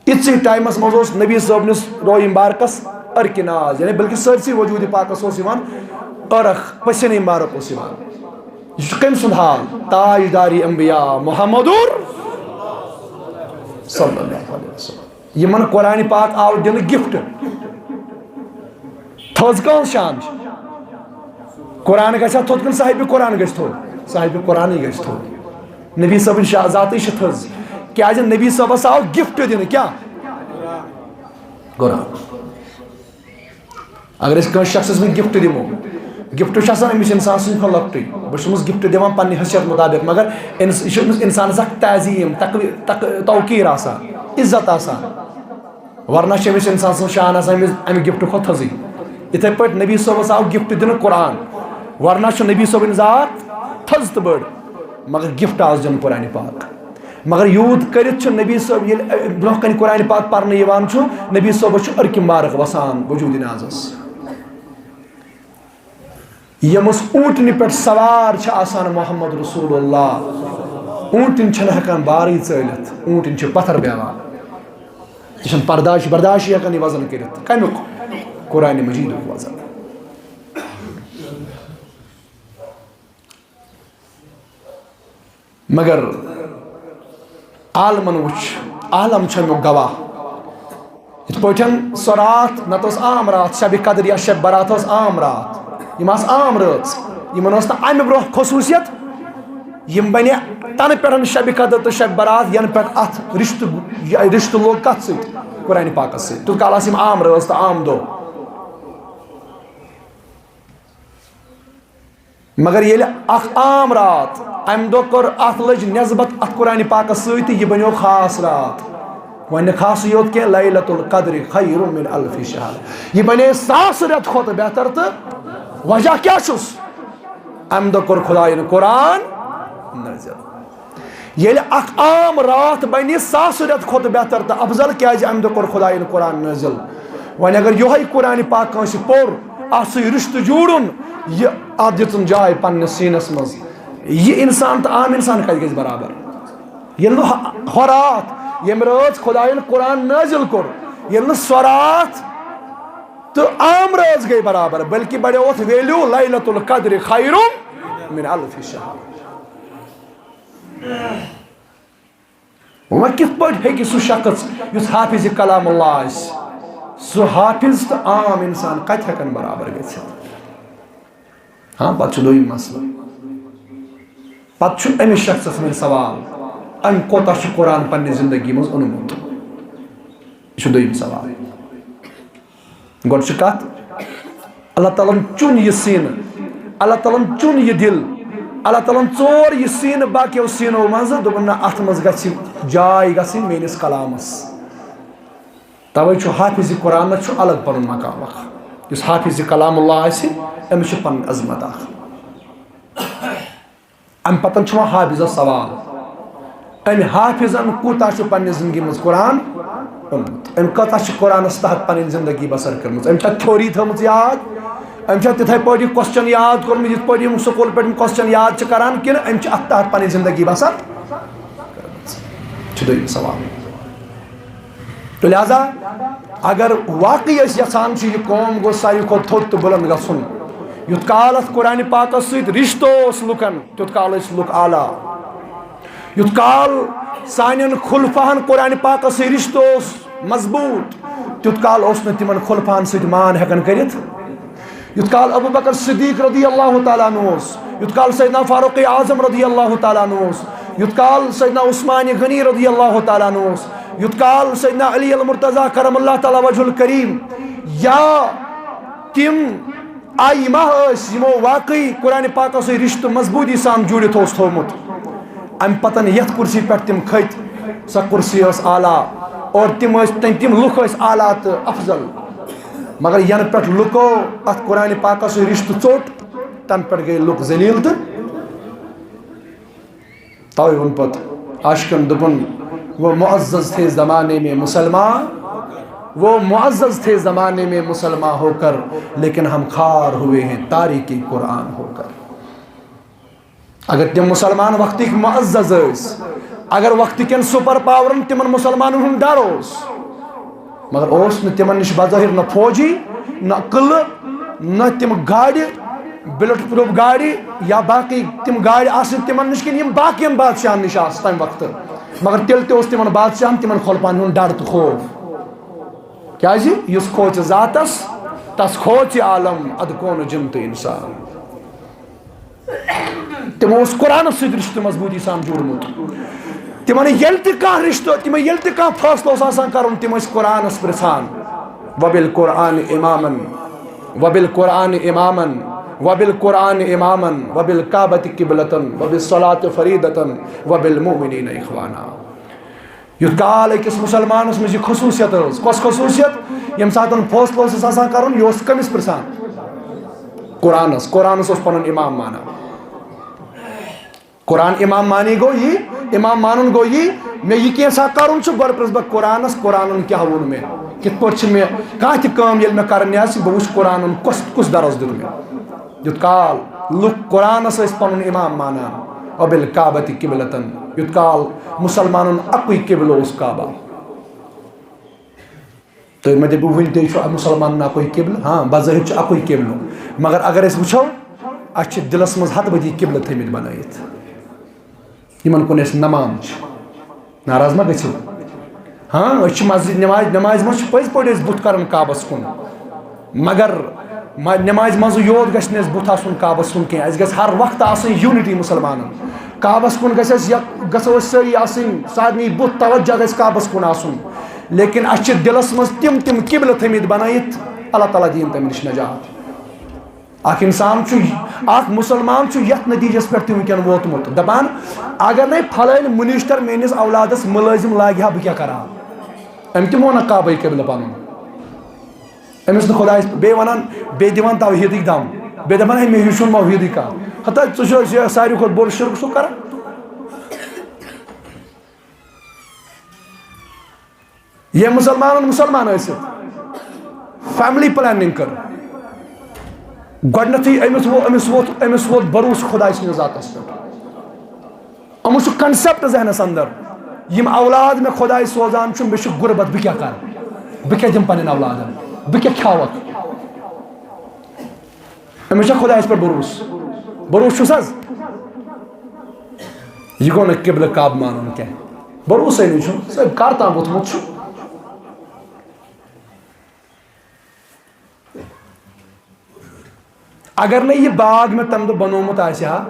یِتھسٕے ٹایمَس منٛز اوس نبی صٲبنِس روحِ مُبارکَس عرقِ ناز، یعنی بلکہِ سٲرسٕے وجوٗدِ پاکَس اوس یِوان عرق، پٔسیٖنہٕ مُبارک اوس یِوان۔ یہِ چھُ کٔمۍ سُنٛد حال؟ تاجدارِ انبیاء محمدُر صلی اللہ علیہ وسلم۔ یِمَن قرآنِ پاک آو دِنہٕ گفٹ۔ تھٔز کٲنٛسہِ شان چھِ؟ قرآن گژھِ ہا تھوٚد کِنہٕ صاحبِ قرآن گژھِ تھوٚد؟ صاحبِ قرآنٕے گژھِ تھوٚد۔ نبی صٲبٕنۍ شا-، ذاتٕے چھِ تھٔز۔ کیٛازِ نبی صٲبَس آو گفٹ دِنہٕ؟ کیٛاہ؟ قرآن۔ اگر أسۍ کٲنٛسہِ شخصس وۄنۍ گفٹ دِمو، گفٹ چھُ آسان أمِس انسان سٕنٛدِ کھۄتہٕ لۄکٹُے۔ بہٕ چھُس أمِس گفٹ دِوان پننہِ حیثیت مطابق، مگر أمِس، یہِ چھُ أمِس انسانس اکھ تعظیٖم، تقوی-، تق-، توقیٖر آسان، عزت آسان۔ ورنہ چھِ أمِس انسان سٕنٛز شان آسان أمِس امہِ گفٹ کھۄتہٕ تھٔزٕے۔ یِتھے پٲٹھۍ نبی صٲبس آو گفٹ دِنہٕ قرآن، ورنہ چھُ نبی صٲبٕنۍ ذات تھٔز تہٕ بٔڑ، مگر گفٹ آس دیُن قرآنِ پاک۔ مگر یوٗت کٔرِتھ چھُ نبی صٲب ییٚلہِ، اَ، برٛونٛہہ کنہِ قرآنِ پاک پرنہٕ یِوان چھُ، نبی صٲبس چھُ عرقِ مبارک وسان وجوٗدِ نازس۔ ییٚمِس اوٗنٛٹنہِ پٮ۪ٹھ سوار چھِ آسان محمد رسول اللہ، اوٗنٛٹِنۍ چھَنہٕ ہٮ۪کان بارٕے ژٲلِتھ، اوٗنٛٹِنۍ چھِ پتھر بیٚہوان۔ یہِ چھَنہٕ پرداش برداشٕے ہٮ۪کان یہِ وزن کٔرِتھ۔ کَمیُک؟ قرآنِ مجیٖدُک وزن۔ مگر عالمن وٕچھ، عالم چھُ اَمیُک گواہ۔ یِتھ پٲٹھۍ سۄ راتھ نتہٕ ٲس عام راتھ، شبِ قدر یا شب برات ٲس عام راتھ۔ یِم آسہٕ عام رٲژ، یِمن ٲس نہٕ اَمہِ برونٛہہ خصوٗصیت۔ یِم بَنے تَنہٕ پٮ۪ٹھ شبِ قدر تہٕ شبِ برات، یَنہٕ پٮ۪ٹھ اَتھ رِشتہٕ، یہِ رِشتہٕ لوٚگ کَتھ سۭتۍ؟ قرآنِ پاکَس سۭتۍ۔ تیوٗت کال آسہٕ یِم عام رٲژ تہٕ عام دۄہ۔ مگر ییٚلہِ اَکھ عام رات، اَمہِ دۄہ کٔر، اَتھ لٔج نٮ۪سبت اَتھ قرآنِ پاکَس سۭتۍ تہٕ یہِ بَنیو خاص رات۔ وۄنۍ نہٕ خاصٕے یوت کینٛہہ، لیلۃ القدر خیر من الف شہر۔ یہِ بَنے ساس رٮ۪تہٕ کھۄتہٕ بہتر۔ تہٕ وجہ کیٛاہ چھُس؟ اَمہِ دۄہ کوٚر خۄدایَن قرآن نٲزِل۔ ییٚلہِ اَکھ عام راتھ بَنہِ ساس رٮ۪تہٕ کھۄتہٕ بہتر تہٕ افضل، کیٛازِ اَمہِ دۄہ کوٚر خۄدایَن قرآن نٲزِل؟ وۄنۍ اگر یِہوٚے قرآنِ پاک کٲنٛسہِ پوٚر، اَتھ سۭتۍ رِشتہٕ جوٗڑُن، یہِ اَتھ دِژٕن جاے پنٛنِس سیٖنَس منٛز، یہِ اِنسان تہٕ عام اِنسان کَتہِ گژھِ برابر؟ ییٚلہِ نہٕ ہۄ-، ہۄ راتھ، ییٚمہِ رٲژ خۄدایَن قرآن نٲزِل کوٚر، ییٚلہِ نہٕ سۄ راتھ تہٕ عام رٲژ گٔے برابر، بلکہِ بڑیو اَتھ ویلیو، لیلۃ القدر خیر من الف شہر۔ وۄنۍ کِتھ پٲٹھۍ ہیٚکہِ سُہ شخص یُس حافظ کلام اللہ آسہِ، سُہ حافظ تہٕ عام اِنسان کَتہِ ہٮ۪کَن برابر گٔژھِتھ؟ ہاں، پتہٕ چھُ دوٚیِم مسلہٕ۔ پتہٕ چھُ أمِس شخصس وۄنۍ سوال، أمۍ کوتاہ چھُ قرآن پننہِ زندگی منٛز اوٚنمُت؟ یہِ چھُ دوٚیِم سوال۔ گۄڈٕ چھُ کتھ، اللہ تعالیٰ ہن چُن یہِ سیٖنہٕ، اللہ تعالیٰ ہن چُن یہِ دِل، اللہ تعالیٰ ہن ژور یہِ سیٖنہٕ باقیو سیٖنو منٛزٕ، دوٚپُن، نہ، اتھ منٛز گژھِ جاے گژھٕنۍ میٲنِس کلامس۔ توے چھُ حافظ قرآنس چھُ الگ پنُن مقام اکھ۔ یُس حافظ کلام اللہ آسہِ، أمِس چھُ پنٕنۍ عظمت اکھ۔ امہِ پتہٕ چھُ وۄنۍ حافظس سوال، أمۍ حافظن کوٗتاہ چھُ پننہِ زندگی منٛز قرآن اوٚنمُت؟ أمۍ کۭژاہ چھِ قرآنس تحت پنٕنۍ زندگی بسر کٔرمٕژ؟ أمۍ چھا تھیوری تھٲومٕژ یاد؟ أمۍ چھا تِتھے پٲٹھۍ یہِ question یاد کوٚرمُت، یِتھ پٲٹھۍ یِم سکوٗل پٮ۪ٹھ یِم question یاد چھِ کران، کِنہٕ أمۍ چھِ اتھ تحت پنٕنۍ زندگی بسر کٔرمٕژ؟ چھُ دوٚیِم سوال۔ تہٕ لہذا اگر واقعی أسۍ یژھان چھِ یہِ قوم گوٚژھ ساروی کھۄتہٕ تھوٚد تہٕ بُلند گژھُن، یُتھ کال اَتھ قرآنِ پاکَس سۭتۍ رِشتہٕ اوس لُکَن، تیُتھ کال ٲسۍ لُکھ اعلیٰ۔ یُتھ کال سانٮ۪ن خلفاہَن قرآنِ پاکَس سۭتۍ رِشتہٕ اوس مضبوٗط، تیُتھ کال اوس نہٕ تِمَن خلفاہَن سۭتۍ مان ہٮ۪کان کٔرِتھ۔ یُتھ کال ابو بکر صدیق رضی اللہ تعالیٰ عنہ اوس، یُتھ کال سیدنا فاروق اعظم رضی اللہ تعالیٰ عنہ اوس، یُتھ کال سیدنا عثمان غنی رضی اللہ تعالیٰ عنہ اوس، یُتھ کال سیدنا علی المرتضیٰ کرم اللہ تعالیٰ وجہ الکریم یا تِم ائمہ ٲسۍ یِمو واقعی قرآنِ پاکس سۭتۍ رشتہٕ مضبوٗطی سان جوٗڑِتھ اوس تھوٚومُت۔ اَمہِ پتن یَتھ کُرسی پٮ۪ٹھ تِم کھٔتۍ، سۄ کُرسی ٲس اعلیٰ اور تِم ٲسۍ، تِم، تِم لُکھ ٲسۍ اعلیٰ تہٕ افضل۔ مگر ینہٕ پٮ۪ٹھ لُکو اتھ قرآنِ پاکس سۭتۍ رشتہٕ ژوٚٹ، تنہٕ پٮ۪ٹھ گٔے لُکھ ذلیل تہٕ توے ووٚن پتہٕ عاشقن دوٚپُن، وہ معزز تھے زمانے میں مسلمان، وہ معزز تھے زمانے میں مسلمان ہو کر، لیکن ہم خوار ہوئے ہیں تارکِ قرآن ہو کر۔ اگر تِم مُسلمان وقتٕکۍ معزز ٲسۍ، اگر وقتٕکٮ۪ن سپر پاورن تِمن مُسلمانن ہُنٛد ڈر اوس، مگر اوس نہٕ تِمن نِش بظٲہر نہ فوجی، نہ قلعہٕ، نہ تِم گاڑِ، بُلٹ پروف گاڑِ یا باقٕے تِم گاڑِ آسہٕ تِمن نِش کِنہٕ یِم باقین بادشاہن نِش آسہٕ تمہِ وقتہٕ، مگر تیٚلہِ تہِ اوس تِمن بادشاہن تِمن خلفاہن ہُنٛد ڈر تہٕ خوف۔ کیازِ؟ یُس کھوژِ ذاتس، تس کھوژِ عالم، ادٕ کون جِن تہٕ انسان۔ تِمو اوس قرآنس سۭتۍ رشتہٕ مضبوٗطی سان جوڑمُت۔ تِمن ییٚلہِ تہِ کانٛہہ رشتہٕ، تِمن ییٚلہِ تہِ کانٛہہ فٲصلہٕ اوس آسان کرُن، تِم ٲسۍ قرآنس پرژھان۔ وبالقرآن امامن، وبالقرآن امامن، وبالقرآن امامن، وبالکعبۃ قبلتن، وبالصلاۃ فریضۃ، وبالمؤمنین اخوانا۔ یُتھ کال أکِس مُسلمانَس منٛز یہِ خصوٗصیت ٲس، کۄس خصوٗصیت؟ ییٚمہِ ساتہٕ فٲصلہٕ اوسُس آسان کَرُن، یہِ اوس کٔمِس پِرٛژھان؟ قرآنَس۔ قرآنَس اوس پَنُن اِمام مانان۔ قرآن اِمام مانی گوٚو یی، اِمام مانُن گوٚو یی، مےٚ یہِ کینٛژھا کَرُن چھُ، گۄڈٕ پِرٛژھٕ بہٕ قرآنَس، قرآنَن کیٛاہ ووٚن مےٚ؟ کِتھ پٲٹھۍ چھِ مےٚ کانٛہہ تہِ کٲم ییٚلہِ مےٚ کَرٕنۍ آسہِ، بہٕ وٕچھٕ قرآنَن کۄس، کُس دَرَس دیُت مےٚ؟ یُتھ کال لُکھ قرآنس ٲسۍ پنُن امام مانان، وبالکعبۃ قبلتن، یُتھ کال مسلمانن اکُے قبلہٕ اوس کعبہ۔ تُہۍ مہ دٔپِو وُنہِ تہِ چھُ مسلمانن اکُے قبلہٕ، ہاں، بظٲہر چھُ اکُے قبلہٕ، مگر اگر أسۍ وٕچھو، اَسہِ چھِ دِلس منٛز ہتہٕ بٔدی قبلہٕ تھٲومٕتۍ بنٲیِتھ۔ یِمن کُن أسۍ نماز چھِ۔ ناراض ما گٔژھِو؟ ہاں، أسۍ چھِ مسجد نماز، نمازِ منٛز چھِ پٔزۍ پٲٹھۍ أسۍ بُتھ کران کعبس کُن، مگر ما-، نمازِ منٛزٕے یوت گژھِ نہٕ اَسہِ بُتھ آسُن کعبَس کُن کینٛہہ، اَسہِ گژھِ ہر وقتہٕ آسٕنۍ unity مُسلمانَن۔ کعبَس کُن گژھِ اَسہِ یک-، گژھو أسۍ سٲری آسٕنۍ، سارنٕے بُتھ توجہ گژھِ کعبَس کُن آسُن، لیکن اَسہِ چھِ دِلَس منٛز تِم تِم قبلہٕ تھٲمٕتۍ بنٲیِتھ، اللہ تعالیٰ دِیِن تَمہِ نِش نجات۔ اَکھ اِنسان چھُ، اَکھ مُسلمان چھُ یَتھ نتیٖجَس پٮ۪ٹھ تہِ وٕنکٮ۪ن ووتمُت، دَپان، اگر نَے پھلٲنۍ مُنِشتَر میٛٲنِس اولادَس مُلٲزِم لاگہِ ہا، بہٕ کیٛاہ کَرٕ ہا؟ أمۍ تہِ ووٚن نہٕ کعبَے قبلہٕ پَنُن۔ أمِس نہٕ خۄدایَس، بیٚیہِ وَنان، بیٚیہِ دِوان توحیٖدٕکۍ دَم، بیٚیہِ دَپان، "ہے، مےٚ ہیوٗ چھُنہٕ موحیٖدٕے کانٛہہ۔" ہتا، ژٕ چھُکھ یہِ ساروی کھۄتہٕ بوٚڑ شِرک چھُکھ کَران۔ ییٚمۍ مُسلمانَن مُسلمان ٲسِتھ family planning کٔر، گۄڈٕنیتھٕے أمِس وو-، أمِس ووت، أمِس ووت بروسہٕ خۄداے سٕنٛدِس ذاتَس پٮ۪ٹھ۔ یِمو چھُ concept ذہنس اندر، یِم اولاد مےٚ خۄداے سوزان چھُ، مےٚ چھُ غربت، بہٕ کیٛاہ کرٕ؟ بہٕ کیٛاہ دِمہٕ پننٮ۪ن اولادن؟ بہٕ کیٛاہ کھیاوکھ؟ أمِس چھا خۄدایس پٮ۪ٹھ بروسہٕ؟ بروسہٕ چھُس حظ؟ یہِ گوٚو نہٕ قبلہٕ کعبہٕ مانُن کینٛہہ۔ بروسے نہٕ چھُ، ژےٚ کر تام ووٚتھمُت چھُ؟ اگر نہٕ یہِ باغ مےٚ تَمہِ دۄہ بنوومُت آسہِ ہا،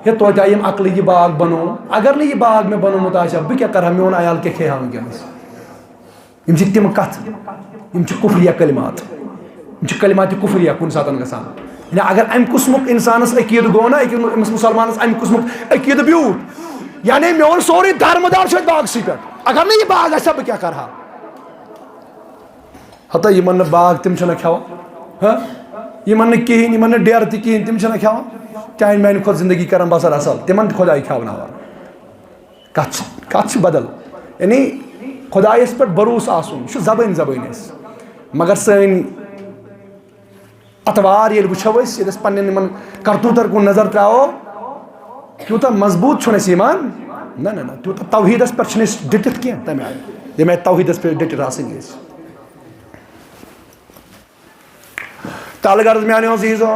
ہے توتہِ آیہِ یِم عقلہٕ یہِ باغ بنووُن، اگر نہٕ یہِ باغ مےٚ بنوومُت آسہِ ہا، بہٕ کیٛاہ کَرٕ ہا، میون عیال کیٛاہ کھیٚیہِ ہا وٕنکیٚنَس؟ یِم چھِ تِم کَتھٕ، یِم چھِ کُفریہ کلمات، یِم چھِ کلمات کُفریہ کُنہِ ساتَن گژھان۔ یعنی اگر اَمہِ قٕسمُک اِنسانَس عقیٖدٕ گوٚو نا، أکِس، أمِس مُسلمانَس اَمہِ قٕسمُک عقیٖدٕ بیوٗٹھ، یعنی میون سورُے دارمدار چھُ اَتھ باغسٕے پٮ۪ٹھ، اگر نہٕ یہِ باغ آسہِ ہا، بہٕ کیٛاہ کَرٕ ہا؟ ہتا یِمن نہٕ باغ، تِم چھِنہٕ کھٮ۪وان۔ ہاں؟ یِمن نہٕ کِہیٖنۍ، یِمن نہٕ ڈیرٕ تہِ کِہیٖنۍ، تِم چھِنہٕ کھٮ۪وان۔ چانہِ میانہِ کھۄتہٕ زندگی کران بسر اصل، تِمن تہِ خۄداے کھٮ۪وناوان۔ کتھ چھِ، کتھ چھِ بدل۔ یعنی خۄدایس پٮ۪ٹھ بروسہٕ آسُن، یہِ چھُ زبٲنۍ زبٲنۍ اَسہِ۔ مگر سٲنۍ اطوار ییٚلہِ وٕچھو أسۍ، ییٚلہِ أسۍ پننٮ۪ن یِمن کرتوٗتن کُن نظر تراوو، تیوٗتاہ مضبوٗط چھُنہٕ اَسہِ ایمان۔ نہ، نہ، نہ، تیوٗتاہ توحیٖدس پٮ۪ٹھ چھِنہٕ أسۍ ڈٔٹِتھ کینٛہہ تَمہِ آیہِ، ییٚمہِ آیہِ توحیٖدس پٮ۪ٹھ ڈٔٹِتھ آسٕنۍ أسۍ۔ تَلہٕ غرض میانیو عزیٖزو،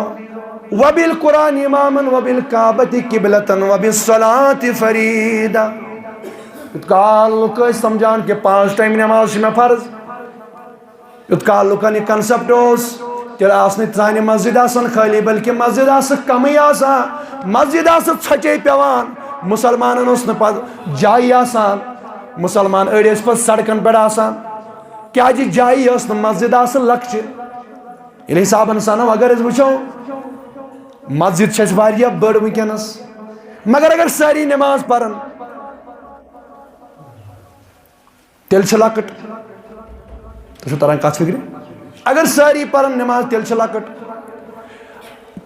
وَبِالْقُرْآنِ اِمَامًا وَبِالْكَعْبَةِ قِبْلَةً وَبِالصَّلَاةِ فَرِيضَةً۔ یوٗت کال لُکھ ٲسۍ سمجھان کہِ پانٛژھ ٹایم نٮ۪ماز چھِ مےٚ فرض، یوٗت کال لُکن یہِ concept اوس، تیٚلہِ آسہٕ نہٕ سانہِ مسجد آسان خٲلی، بلکہِ مسجد آسہٕ کمٕے آسان، مسجد آسہٕ ژھۄچے پٮ۪وان، مُسلمانن اوس نہٕ پتہٕ جایہِ آسان، مُسلمان أڑۍ ٲسۍ پتہٕ سڑکن پٮ۪ٹھ آسان، کیازِ جایہِ ٲس نہٕ، مسجد آسہٕ لۄکچہِ۔ ییٚلہِ حسابن سانو اگر أسۍ وٕچھو، مسجد چھِ اَسہِ واریاہ بٔڑ وٕنکیٚنس، مگر اگر سٲری نٮ۪ماز پرن، تیٚلہِ چھِ لۄکٕٹ۔ تۄہہِ چھو تران کتھ فکرِ؟ اگر سٲری پرن نٮ۪ماز، تیٚلہِ چھِ لۄکٕٹ۔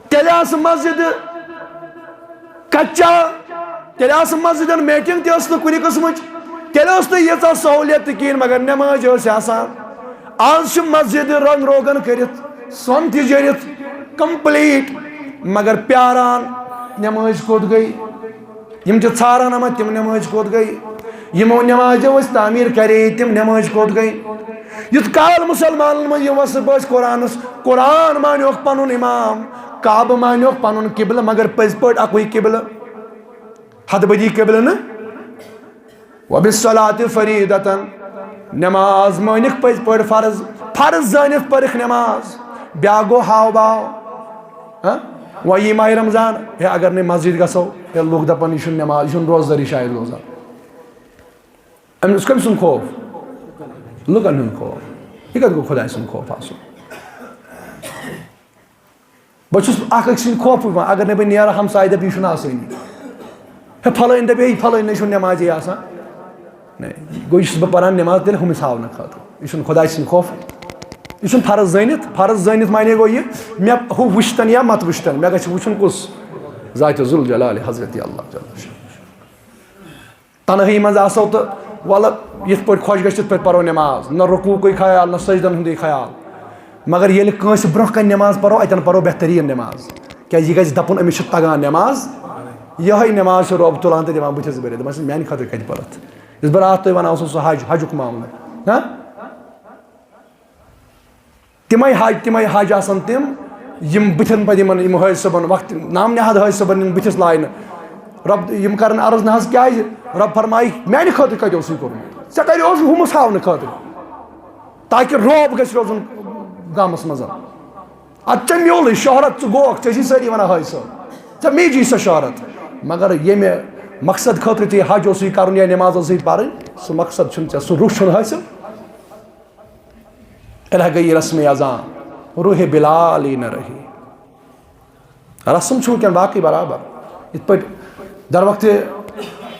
تیٚلہِ آسہٕ مسجدٕ کچا، تیٚلہِ آسہٕ مسجدن میٹنگ تہِ ٲس نہٕ کُنہِ قٕسمٕچ، تیٚلہِ ٲس نہٕ ییٖژاہ سہوٗلیت تہِ کِہیٖنۍ، مگر نٮ۪مازِ ٲس آسان۔ آز چھِ مسجدٕ رنگ روگن کٔرِتھ، سۄن تہِ جٔرِتھ، complete، مگر پیاران نٮ۪مازِ کوٚت گٔے؟ یِم چھِ ژھاران، اما تِم نٮ۪مٲزۍ کوٚت گٔے؟ یِمو نٮ۪مازیو أسۍ تعمیٖر کرے، تِم نٮ۪مٲزۍ کوٚت گٔے؟ یُتھ کال مُسلمانن منٛز یہِ وَسہٕ بٲسۍ قرآنس، قرآن مانیوکھ پنُن امام، کعبہٕ مانیوکھ پنُن قبلہٕ، مگر پٔزۍ پٲٹھۍ اکُے قبلہٕ، ہتہٕ بٔدی قبلہٕ نہٕ۔ وَبِالصَّلَاةِ فَرِیٖدَةً، نٮ۪ماز مٲنِکھ پٔزۍ پٲٹھۍ فرض، فرض زٲنِتھ پٔرِکھ نٮ۪ماز، بیٛاکھ گوٚو ہاو باو۔ ہاں؟ وۄنۍ یی ماہِ رمضان، ہے اگر نہٕ مسجد گژھو، ہے لُکھ دپان یہِ چھُنہٕ نٮ۪ماز، یہِ چھُنہٕ روزدٔری شاید روزان۔ أمِس کٔمۍ سُنٛد خوف؟ لُکن ہُنٛد خوف۔ یہِ کتہِ گوٚو خۄداے سُنٛد خوف آسُن؟ بہٕ چھُس اکھ أکۍ سٕنٛدِ خوفہٕ یِوان، اگر نہٕ بہٕ نیرٕ، ہمسایہِ دَپہِ، "یہِ چھُنہٕ آسٲنی۔" ہے، پھلٲنۍ دَپہِ، "ہے، یہِ پھلٲنۍ نَے چھُنہٕ نٮ۪مازے آسان۔" نَے، گوٚو یہِ چھُس بہٕ پَران نٮ۪ماز تیٚلہِ ہُمِس ہاونہٕ خٲطرٕ۔ یہِ چھُنہٕ خۄداے سٕنٛدِ خوفہٕ۔ یہِ چھُنہٕ فرض زٲنِتھ، فرض زٲنِتھ معنی گوٚو یہِ، مےٚ ہُہ وٕچھتَن یا مَتہٕ وٕچھتَن، مےٚ گژھِ وٕچھُن کُس؟ ذاتِ ذوالجلال حضرت اللہ جل شانہ۔ تنہٲیی منٛز آسو تہٕ وَلہٕ یِتھ پٲٹھۍ خۄش گژھِ تِتھ پٲٹھۍ پَرو نٮ۪ماز، نہ رکوعکُے خیال، نہ سجدن ہُنٛدُے خیال۔ مگر ییٚلہِ کٲنٛسہِ برونٛہہ کنہِ نٮ۪ماز پَرو، اَتٮ۪ن پَرو بہتریٖن نٮ۪ماز، کیٛازِ یہِ گژھِ دَپُن، أمِس چھِ تَگان نٮ۪ماز۔ یِہوٚے نٮ۪ماز چھِ رۄب تُلان تہٕ دِوان بٕتھِس بٔرِتھ، دَپان چھِس، "میٛانہِ خٲطرٕ کَتہِ پٔرٕتھ؟" یُس بہٕ راتھ تۄہہِ وَنان اوسُس، سُہ حج، حجُک معاملہٕ۔ ہاں؟ تِمَے حج، تِمَے حج آسَن تِم، یِم بٕتھٮ۪ن پَتہٕ یِمَن، یِم حٲج صٲبَن وقت، نام نہاد حٲج صٲبَن یِن بٕتھِس لاینہٕ۔ رۄب، یِم کَرَن عرض، "نہ حظ، کیٛازِ؟" رۄب فرمایہِ، "میٛانہِ خٲطرٕ کَتہِ اوسُے کوٚرمُت؟ ژےٚ کَرے اوس ہُمِس ہاونہٕ خٲطرٕ، تاکہِ رعب گژھِ روزُن گامَس منٛز۔" اتھ ژےٚ میوٗلٕے شہرت، ژٕ گوکھ، ژےٚ چھِ سٲری ونان حٲج صٲب، ژےٚ میجی سۄ شہرت۔ مگر ییٚمہِ مقصد خٲطرٕ ژےٚ یہِ حج اوسُے کرُن یا نماز ٲسٕے پرٕنۍ، سُہ مقصد چھُنہٕ ژےٚ، سُہ روح چھُنہٕ حٲصِل۔ الہ گئی رسم ازاں، روح بلالی نہ رہی۔ رسم چھُ وٕنکیٚن باقٕے برابر۔ یِتھ پٲٹھۍ در وقتِ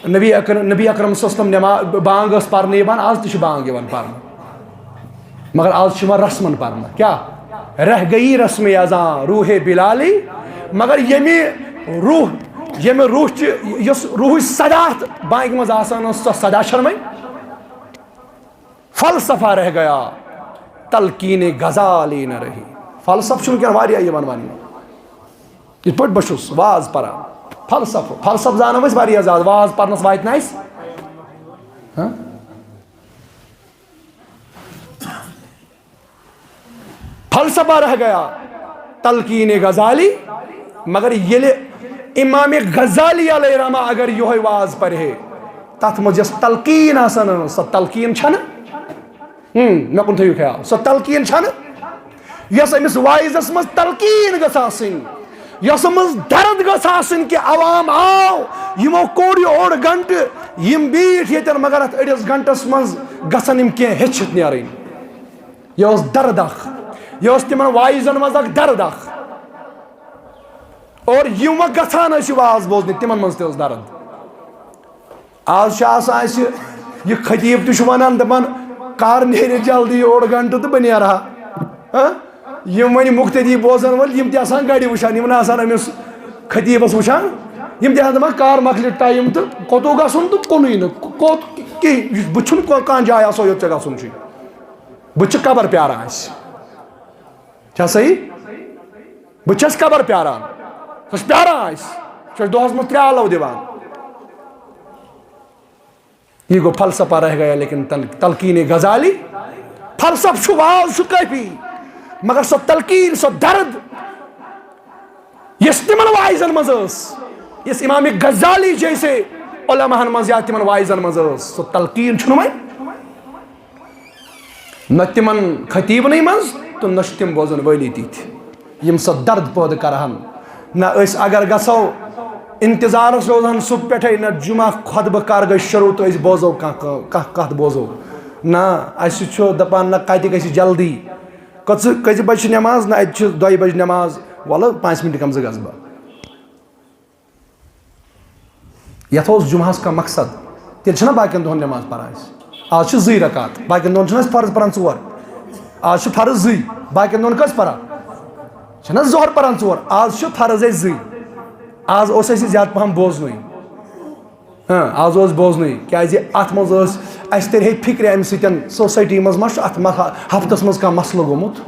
نبی اکرم، نبی اکرم صلی اللہ علیہ وسلم نماز، بانگ ٲس پرنہٕ یِوان، آز تہِ چھِ بانگ یِوان پرنہٕ۔ مگر آز چھِ یِوان رسمن پرنہٕ۔ کیٛاہ؟ رہ گئی رسم ازاں روح بلالی۔ مگر ییٚمہِ روح، ییٚمہِ روح چہِ، یۄس روحٕچ صدا اتھ بانگہِ منٛز آسان ٲس، سۄ صدا چھنہٕ وۄنۍ۔ فلسفہ رہ گیا، تلقین غزالی نہ رہی۔ فلسفہ چھُ وٕنکیٚن واریاہ یِوان وننہٕ۔ یِتھ پٲٹھۍ بہٕ چھُس واز پران، فلسفہ، فلسفہ زانو أسۍ واریاہ زیادٕ، واز پرنس واتہِ نہٕ اَسہِ۔ ہاں؟ فلسفہ رہ گیا، تلقین غزالی۔ مگر ییٚلہِ امام غزالی علیہ رحمہ اگر یِہوٚے واز پرِ ہے، تتھ منٛز یۄس تلقین آسان ٲس، سۄ تلقین چھنہٕ۔ ہم، مےٚ کُن تھٲیِو خیال، سۄ تلقین چھنہٕ، یۄس أمِس واعظس منٛز تلقین گٔژھ آسٕنۍ، یۄس منٛز درد گٔژھ آسٕنۍ کہِ عوام آو، یِمو کوٚڑ یہِ اوٚڑ گنٹہٕ، یِم بیٖٹھۍ ییٚتٮ۪ن، مگر اتھ أڑِس گنٹس منٛز گژھن یِم کینٛہہ ہیٚچھِتھ نیرٕنۍ۔ یہِ اوس درد اکھ، یہِ اوس تِمن واعظن منٛز اکھ درد اکھ۔ اور یِم وۄنۍ گژھان ٲسۍ یہِ واز بوزنہِ، تِمن منٛز تہِ اوس درد۔ آز چھُ آسان اَسہِ یہِ خطیٖب تہِ چھُ وَنان، دَپان، "کر نیرِ جلدی اوٚڑ گھنٹہٕ تہٕ بہٕ نیرٕ ہا۔" ہہ؟ یِم وۄنۍ مُقتدی بوزن وٲلۍ، یِم تہِ آسان گَرِ وٕچھان، یِم نہٕ آسان أمِس خطیٖبَس وٕچھان، یِم تہِ آسان دَپان، "کر مۄکلہِ ٹایم تہٕ کوٚتُو گژھُن تہٕ کُنُے نہٕ، کوٚت کِہیٖنۍ، بہٕ چھُنہٕ کانٛہہ جاے آسان یوٚت ژےٚ گژھُن چھُے، بہٕ تہِ چھُ قبر پیاران اَسہِ۔" چھا صحیح؟ بہٕ چھَس قبر پیاران۔ سۄ چھِ پیاران اَسہِ۔ سۄ چھِ دۄہَس منٛز ترٛےٚ آلو دِوان۔ یہِ گوٚو فلسفہ رہ گیا لیکن تل-، تلقین غزالی۔ فلسفہ چھُ، واز چھُ کٲفی، مگر سۄ تلقین، سۄ درد، یۄس تِمن واعظن منٛز ٲس، یۄس امام غزالی جیسے علماہن منٛز یا تِمن واعظن منٛز ٲس، سۄ تلقین چھُنہٕ وۄنۍ۔ نہ تِمن خطیٖبنٕے منٛز تہٕ نہ چھِ تِم بوزن وٲلی تِتھۍ، یِم سۄ درد پٲدٕ کرہن۔ نہ أسۍ اگر گژھو، انتظارس روزہن صبح پٮ۪ٹھے، نہ جمعہ خطبہٕ کر گژھِ شروع تہٕ أسۍ بوزو کانٛہہ کٲ-، کانٛہہ کتھ بوزو۔ نہ، اسہِ چھُ دپان، نہ کتہِ گژھِ جلدی، کٔژٕ، کٔژِ بجہِ چھِ نٮ۪ماز؟ نہ، اتہِ چھِ دۄیہِ بجہِ نٮ۪ماز، ولہٕ پانٛژِ مِنٹہِ کم زٕ گژھٕ بہٕ۔ یتھ اوس جمعہس کانٛہہ مقصد، تیٚلہِ چھِنہ باقین دۄہن نٮ۪ماز پران أسۍ؟ آز چھِ زٕے رکعت، باقین دۄہن چھِنہٕ أسۍ فرض پران ژور۔ آز چھِ فرض زٕے، باقین دۄہن کٔژ پران؟ چھِنہ ظہر پران ژور، آز چھِ فرض اَسہِ زٕے۔ آز اوس اَسہِ زیادٕ پہم بوزنُے۔ ہاں، آز اوس بوزنُے، کیازِ اتھ منٛز ٲس، اَسہِ ترِ ہے فکرِ امہِ سۭتۍ سوسایٹی منٛز ما چھُ اتھ مہ-، ہفتس منٛز کانٛہہ مسلہٕ گوٚمُت۔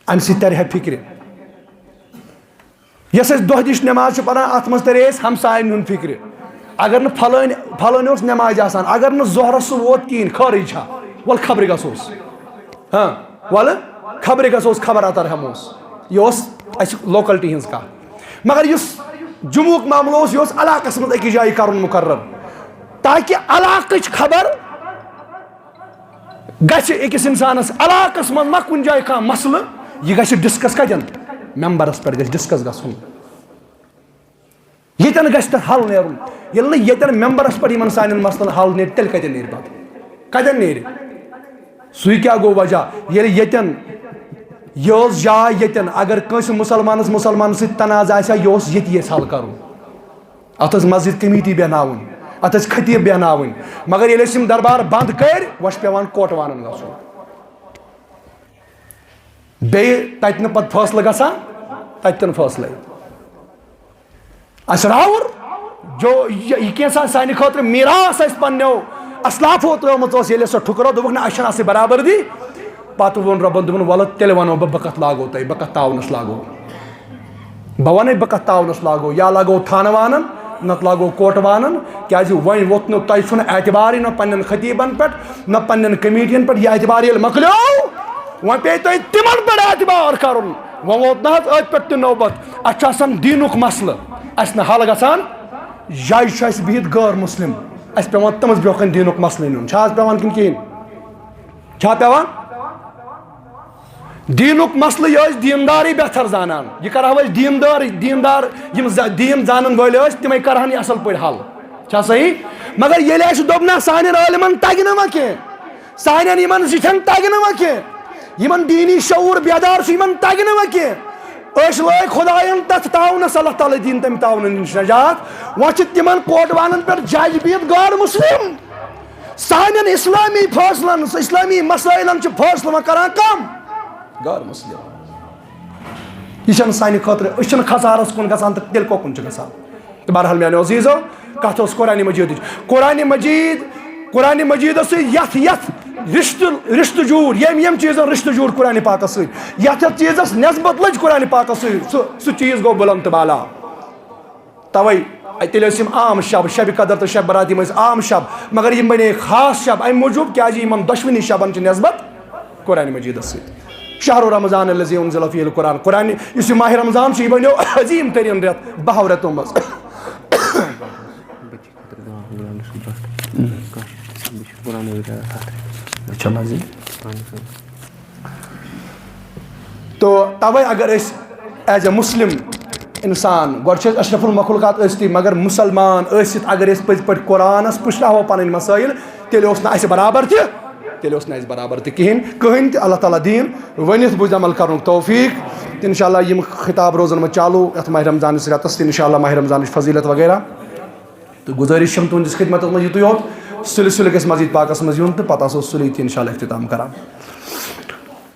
امہِ سۭتۍ ترِ ہے فکرِ۔ یۄس أسۍ دۄہ دِش نٮ۪ماز چھِ پران، اتھ منٛز ترِ اَسہِ ہمساین ہُنٛد فکرِ۔ اگر نہٕ پھلٲنۍ، پھلٲنۍ اوس نٮ۪مازِ آسان، اگر نہٕ ظہرس سُہ ووت کِہیٖنۍ، خٲرٕے چھا؟ ولہٕ خبرِ گژھوس۔ ہاں، ولہٕ خبرِ گژھوس، خبر اتر ہٮ۪موس۔ یہِ اوس اسہِ لوکلٹی ہٕنٛز کتھ۔ مگر یُس جمعُک معاملہٕ اوس، یہِ اوس علاقس منٛز أکِس جایہِ کرُن مقرر، تاکہِ علاقٕچ خبر گژھِ أکِس انسانس علاقس منٛز ما کُنہِ جایہِ کانٛہہ مسلہٕ، یہِ گژھِ ڈسکس کتٮ۪ن؟ ممبرس پٮ۪ٹھ گژھِ ڈسکس گژھُن۔ ییٚتٮ۪ن گژھِ تتھ حل نیرُن۔ ییٚلہِ نہٕ ییٚتٮ۪ن ممبرس پٮ۪ٹھ یِمن سانٮ۪ن مسلن حل نیرِ، تیٚلہِ کتٮ۪ن نیرِ پتہٕ؟ کتٮ۪ن نیرِ؟ سُے کیٛاہ گوٚو وجہ؟ ییٚلہِ ییٚتٮ۪ن یہِ ٲس جاے، ییٚتٮ۪ن اگر کٲنٛسہِ مسلمانس مسلمانس سۭتۍ تنازٕ آسہِ ہا، یہِ اوس ییٚتی اَسہِ حل کرُن۔ اتھ ٲس مسجد کمیٹی بیہناوٕنۍ، اتھ ٲسۍ خطیب بیہناوٕنۍ، مگر ییٚلہِ أسۍ یِم دربار بنٛد کٔرۍ، وۄنۍ چھُ پٮ۪وان کوٹہٕ وانن گژھُن۔ بیٚیہِ تتہِ نہٕ پتہٕ فٲصلہٕ گژھان، تتہِ تہِ نہٕ فٲصلے۔ اسہِ راوُر جو یہِ، یہِ کینٛژھا سانہِ خٲطرٕ میراث اسہِ پننیو اسلافو ترٲومٕژ ٲس، ییٚلہِ سۄ ٹھُکرٲو، دوٚپُکھ، نہ، اسہِ چھنہٕ اتھ سۭتۍ برابردی۔ پتہٕ ووٚن رۄبن، دوٚپُن، ولہٕ تیٚلہِ ونو بہٕ، بہٕ کتھ لاگو تۄہہِ، بہٕ کتھ تعاونس لاگو۔ بہٕ وَنَے بہٕ کَتھ تعاونَس لاگو، یا لاگو تھانہٕ وانَن، نَتہٕ لاگو کوٹہٕ وانَن، کیٛازِ وۄنۍ ووت نہٕ، تۄہہِ چھُنہٕ اعتبارٕے نہ پنٛنٮ۪ن خطیٖبَن پٮ۪ٹھ، نہ پنٛنٮ۪ن کمیٹیَن پٮ۪ٹھ۔ یہِ اعتبار ییٚلہِ مۄکلیو، وۄنۍ پیٚیہِ تۄہہِ تِمَن پٮ۪ٹھ اعتبار کَرُن۔ وۄنۍ ووت نہ حظ أتھۍ پٮ۪ٹھ تہِ نوبت، اَسہِ چھُ آسان دیٖنُک مسلہٕ، اَسہِ نہٕ حل گژھان، جایہِ چھُ اَسہِ بِہِتھ غٲر مُسلِم، اَسہِ پٮ۪وان تٔمِس برٛونٛہہ کَنہِ دیٖنُک مسلہٕ نیُن۔ چھا حظ پٮ۪وان کِنہٕ کِہیٖنۍ؟ چھا پٮ۪وان؟ دیٖنُک مسلہٕ یہِ ٲسۍ دیٖندارٕے بہتر زانان۔ یہِ کرہو أسۍ دیٖندار، دیٖندار یِم ز-، دیٖن زانن وٲلۍ ٲسۍ، تِمے کرہن یہِ اصل پٲٹھۍ حل۔ چھا صحیح؟ مگر ییٚلہِ اَسہِ دوٚپ نہ سانٮ۪ن عٲلمن تگہِ نہٕ وۄنۍ کینٛہہ، سانٮ۪ن یِمن زِٹھٮ۪ن تگہِ نہٕ وۄنۍ کینٛہہ، یِمن دیٖنی شعوٗر بیدار چھُ یِمن تگہِ نہٕ وۄنۍ کینٛہہ، أسۍ لٲگۍ خۄداین تتھ تعاونس، اللہ تعالیٰ دِیِن تمہِ تعاونہٕ نِش نجات۔ وۄنۍ چھِ تِمن کوٹوانن پٮ۪ٹھ جج بِہِتھ غٲر مسلم۔ سانٮ۪ن اسلامی فٲصلن، اسلامی مسٲیلن چھِ فٲصلہٕ وۄنۍ کران کم؟ غٲر مسلم۔ یہِ چھَنہٕ سانہِ خٲطرٕ، أسۍ چھِنہٕ خسارس کُن گژھان تہٕ تیٚلہِ کۄکُن چھِ گژھان؟ تہٕ بہرحال میانیو عزیزو، کتھ ٲس قرآن مجیدٕچ۔ قرآن مجید، قرآن مجیدس سۭتۍ یتھ یتھ رشتہٕ، رشتہٕ جوٗڑ، ییٚمۍ ییٚمۍ چیٖزن رشتہٕ جوٗڑ قرآن پاکس سۭتۍ، یتھ یتھ چیٖزس نسبت لٔج قرآن پاکس سۭتۍ، سُہ سُہ چیٖز گوٚو بلند تہٕ بالا۔ توے تیٚلہِ ٲسۍ یِم عام شب، شب قدر تہٕ شب برات، یِم ٲسۍ عام شب، مگر یِم بنے خاص شب امہِ موٗجوٗب کیازِ یِمن دۄشوٕنی شبن چھِ نسبت قرآن مجیدس سۭتۍ۔ شہر رمضان الذی انزل فیہ القرآن، قرآن، یُس یہِ ماہ رمضان چھُ، یہِ بنیو عظیم ترین رٮ۪تھ بہو رٮ۪تو منٛز۔ اچھا مزید۔ تو توے اگر أسۍ as a Muslim انسان، گۄڈٕ چھِ أسۍ اشرف المخلوقات ٲسۍتٕے، مگر مسلمان ٲسِتھ اگر أسۍ پٔزۍ پٲٹھۍ قرآنس پُشراوو پنٕنۍ مسٲیل، تیٚلہِ اوس نہٕ اَسہِ برابر تہِ، تیٚلہِ اوس نہٕ اَسہِ برابر تہِ کِہیٖنۍ، کٕہٕنۍ تہِ۔ اللہ تعالیٰ دِیِن ؤنِتھ بوٗزِتھ عمل کرنُک توفیٖق۔ تہٕ انشاءاللہ یِم خطاب روزن وۄنۍ چالوٗ یَتھ ماہِ رمضانٕچ رٮ۪تس تہِ، انشاءاللہ ماہِ رمضانٕچ فضیلت وغیرہ۔ تہٕ گُزٲرِش چھم تُہٕنٛدِس خدمتس منٛز یِتُے یوت، سُلہِ سُلہِ گژھِ مسجد پاکس منٛز یُن تہٕ پتہٕ آسو سُلے تہِ انشاءاللہ اختتام کران۔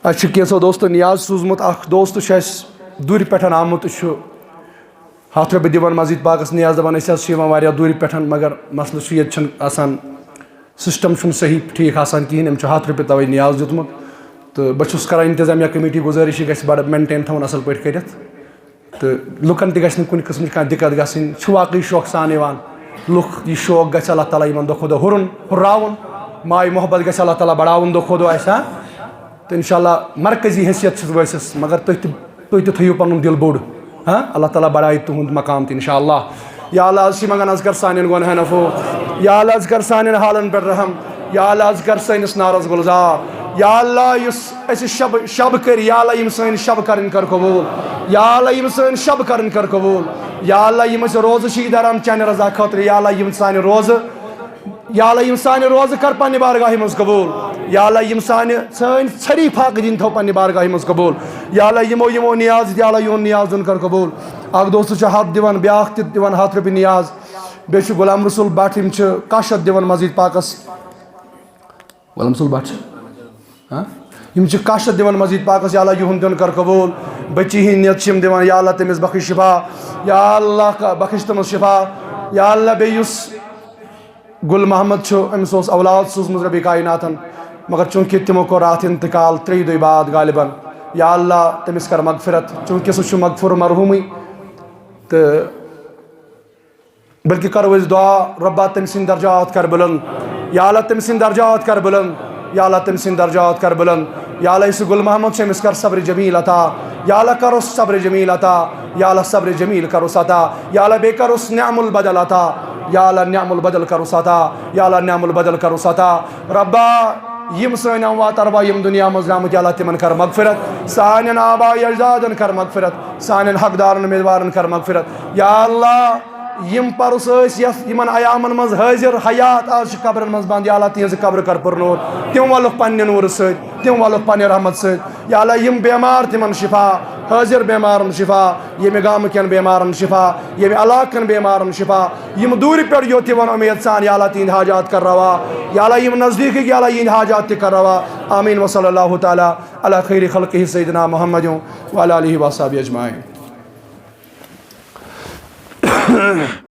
اَسہِ چھُ کینٛژھو دوستو نیاز سوٗزمُت، اکھ دوست چھُ اَسہِ دوٗرِ پٮ۪ٹھ آمُت، چھُ ہتھ رۄپیہِ دِوان مسجد پاکس نیاز، دپان أسۍ حظ چھِ یِوان واریاہ دوٗرِ پٮ۪ٹھ، مگر مسلہٕ چھُ ییٚتہِ چھُنہٕ آسان، سسٹم چھُنہٕ صحیح ٹھیٖک آسان کِہیٖنۍ، أمۍ چھُ ہتھ رۄپیہِ توے نیاز دیُتمُت۔ تہٕ بہٕ چھُس کران انتظامیہ کمیٹی گُزٲرِش، یہِ گژھِ بڑٕ maintain تھاوُن اصل پٲٹھۍ کٔرِتھ۔ تہٕ لُکن تہِ گژھِ نہٕ کُنہِ قٕسمٕچ کانٛہہ دِقت گژھٕنۍ۔ چھُ واقعی شوقہٕ سان یِوان۔ لُکھ یہِ شوق گژھِ اللہ تعالیٰ یِمن دۄہ کھۄتہٕ دۄہ ہُرُن، ہُراوُن۔ ماے محبت گژھِ اللہ تعالیٰ بڑاوُن دۄہ کھۄتہٕ دۄہ اَسہِ، ہاں۔ تہٕ انشاءاللہ مرکزی حیثیت چھُس وٲسِس، مگر تُہۍ تہِ، تُہۍ تہِ تھٲیِو پنُن دِل بوٚڑ، ہاں۔ اللہ تعالیٰ بڑایہِ تُہُنٛد مقام تہِ انشاءاللہ۔ یا اللہ، از چھِ منگان، از کر سانٮ۪ن گۄنہن عفو۔ یا اللہ، از کر سانٮ۪ن حالن پٮ۪ٹھ رحم۔ یا اللہ، از کر سٲنِس نارس گُلزار۔ یا اللہ، یُس أسۍ شب، شب کٔرۍ، یا اللہ، یِم سٲنۍ شب کرٕنۍ کر قبوٗل۔ یا اللہ، یِم سٲنۍ شب کرٕنۍ کر قبوٗل۔ یا اللہ، یِم أسۍ روزٕ چھِ دَران چانہِ رضا خٲطرٕ، یا اللہ، یِم سانہِ روزٕ، یا اللہ، یِم سانہِ روزٕ کر پننہِ بارگاہہِ منٛز قبوٗل۔ یا اللہ، یِم سانہِ، سٲنۍ سٲری فاقہٕ دِن تھاو پننہِ بارگاہہِ منٛز قبوٗل۔ یا اللہ، یِمو، یِمو نیاز دِتۍ، یا اللہ، یِہُنٛد نیاز دیُن کر قبوٗل۔ اکھ دوست چھُ ہتھ دِوان، بیٛاکھ تہِ دِوان ہتھ رۄپیہِ نیاز۔ بیٚیہِ چھُ غلام رسول بٹ، یِم چھِ کاہ شتھ دِوان مسجد پاکس۔ غلام رسول بٹ چھِ؟ ہاں؟ یِم چھِ کاہ شتھ دِوان مسجد پاکس، یا اللہ یِہُنٛد دیُن کر قبوٗل۔ بچی ہِنٛدۍ نیت چھِ یِم دِوان، یا اللہ تٔمِس بخش شفا، یا اللہ کا-، بخش تٔمِس شفا، یا اللہ بیٚیہِ یُس گُل محمد چھُ، أمِس اوس اولاد سوٗزمٕژ ربِ کایناتن، مگر چوٗنٛکہِ تِمو کوٚر راتھ انتقال ترٛیٚیہِ دۄہہِ بعد غالباً، یا اللہ تٔمِس کر مغفرت، چوٗنٛکہِ سُہ چھُ مغفور مرحوٗمٕے۔ تہٕ بلکہِ کرو أسۍ دعا، رۄبا تٔمۍ سٕنٛدۍ درجات کر بلند، یا اللہ تٔمۍ سٕنٛدۍ درجات کر بلند، یا اللہ تٔمۍ سٕنٛدۍ درجات کر بلند، یا اللہ یُس یہِ گُل محمد چھُ أمِس کر صبر جمیل عطا، یا اللہ کرُس صبر جمیل عطا، یا اللہ صبر جمیل کرُس عطا، یا اللہ بیٚیہِ کرُس نعم البدل عطا، یا اللہ نعم البدل کرُس عطا، یا اللہ نعم البدل کرُس عطا۔ رۄبا یِم سٲنۍ اموات ارواح یِم دُنیا منٛز درٛامٕتۍ، یا اللہ تِمن کر مغفرت، سانٮ۪ن آبا اجدادن کر مغفرت، سانٮ۪ن حقدارن امیدوارن کر مغفرت۔ یا اللہ یِم پرُس ٲسۍ یَتھ، یِمن ایامن منٛز حٲضِر حیات، آز چھِ قبرن منٛز بنٛد، یا اللہ تِہنٛزٕ قبرٕ کر پُر نوٗر، تِم ولُکھ پننہِ نوٗرٕ سۭتۍ، تِم ولُکھ پننہِ رحمت سۭتۍ۔ یا اللہ یِم بٮ۪مار تِمن شفا، حٲضِر بٮ۪مارن شفا، ییٚمہِ گامہٕ کٮ۪ن بٮ۪مارن شفا، ییٚمہِ علاقہٕ کٮ۪ن بٮ۪مارن شفا، یِم دوٗرِ پٮ۪ٹھ یوت یِوان اُمید سان، یا اللہ تِہنٛدۍ حاجات کر روا، یا اللہ یِم نزدیٖکٕکۍ، یا اللہ یِہنٛدۍ حاجات تہِ کر روا۔ آمین وصلی اللہ تعالیٰ علی خیر خلقہ سیدنا محمد وعلی آلہ وصحبہ اجمعین۔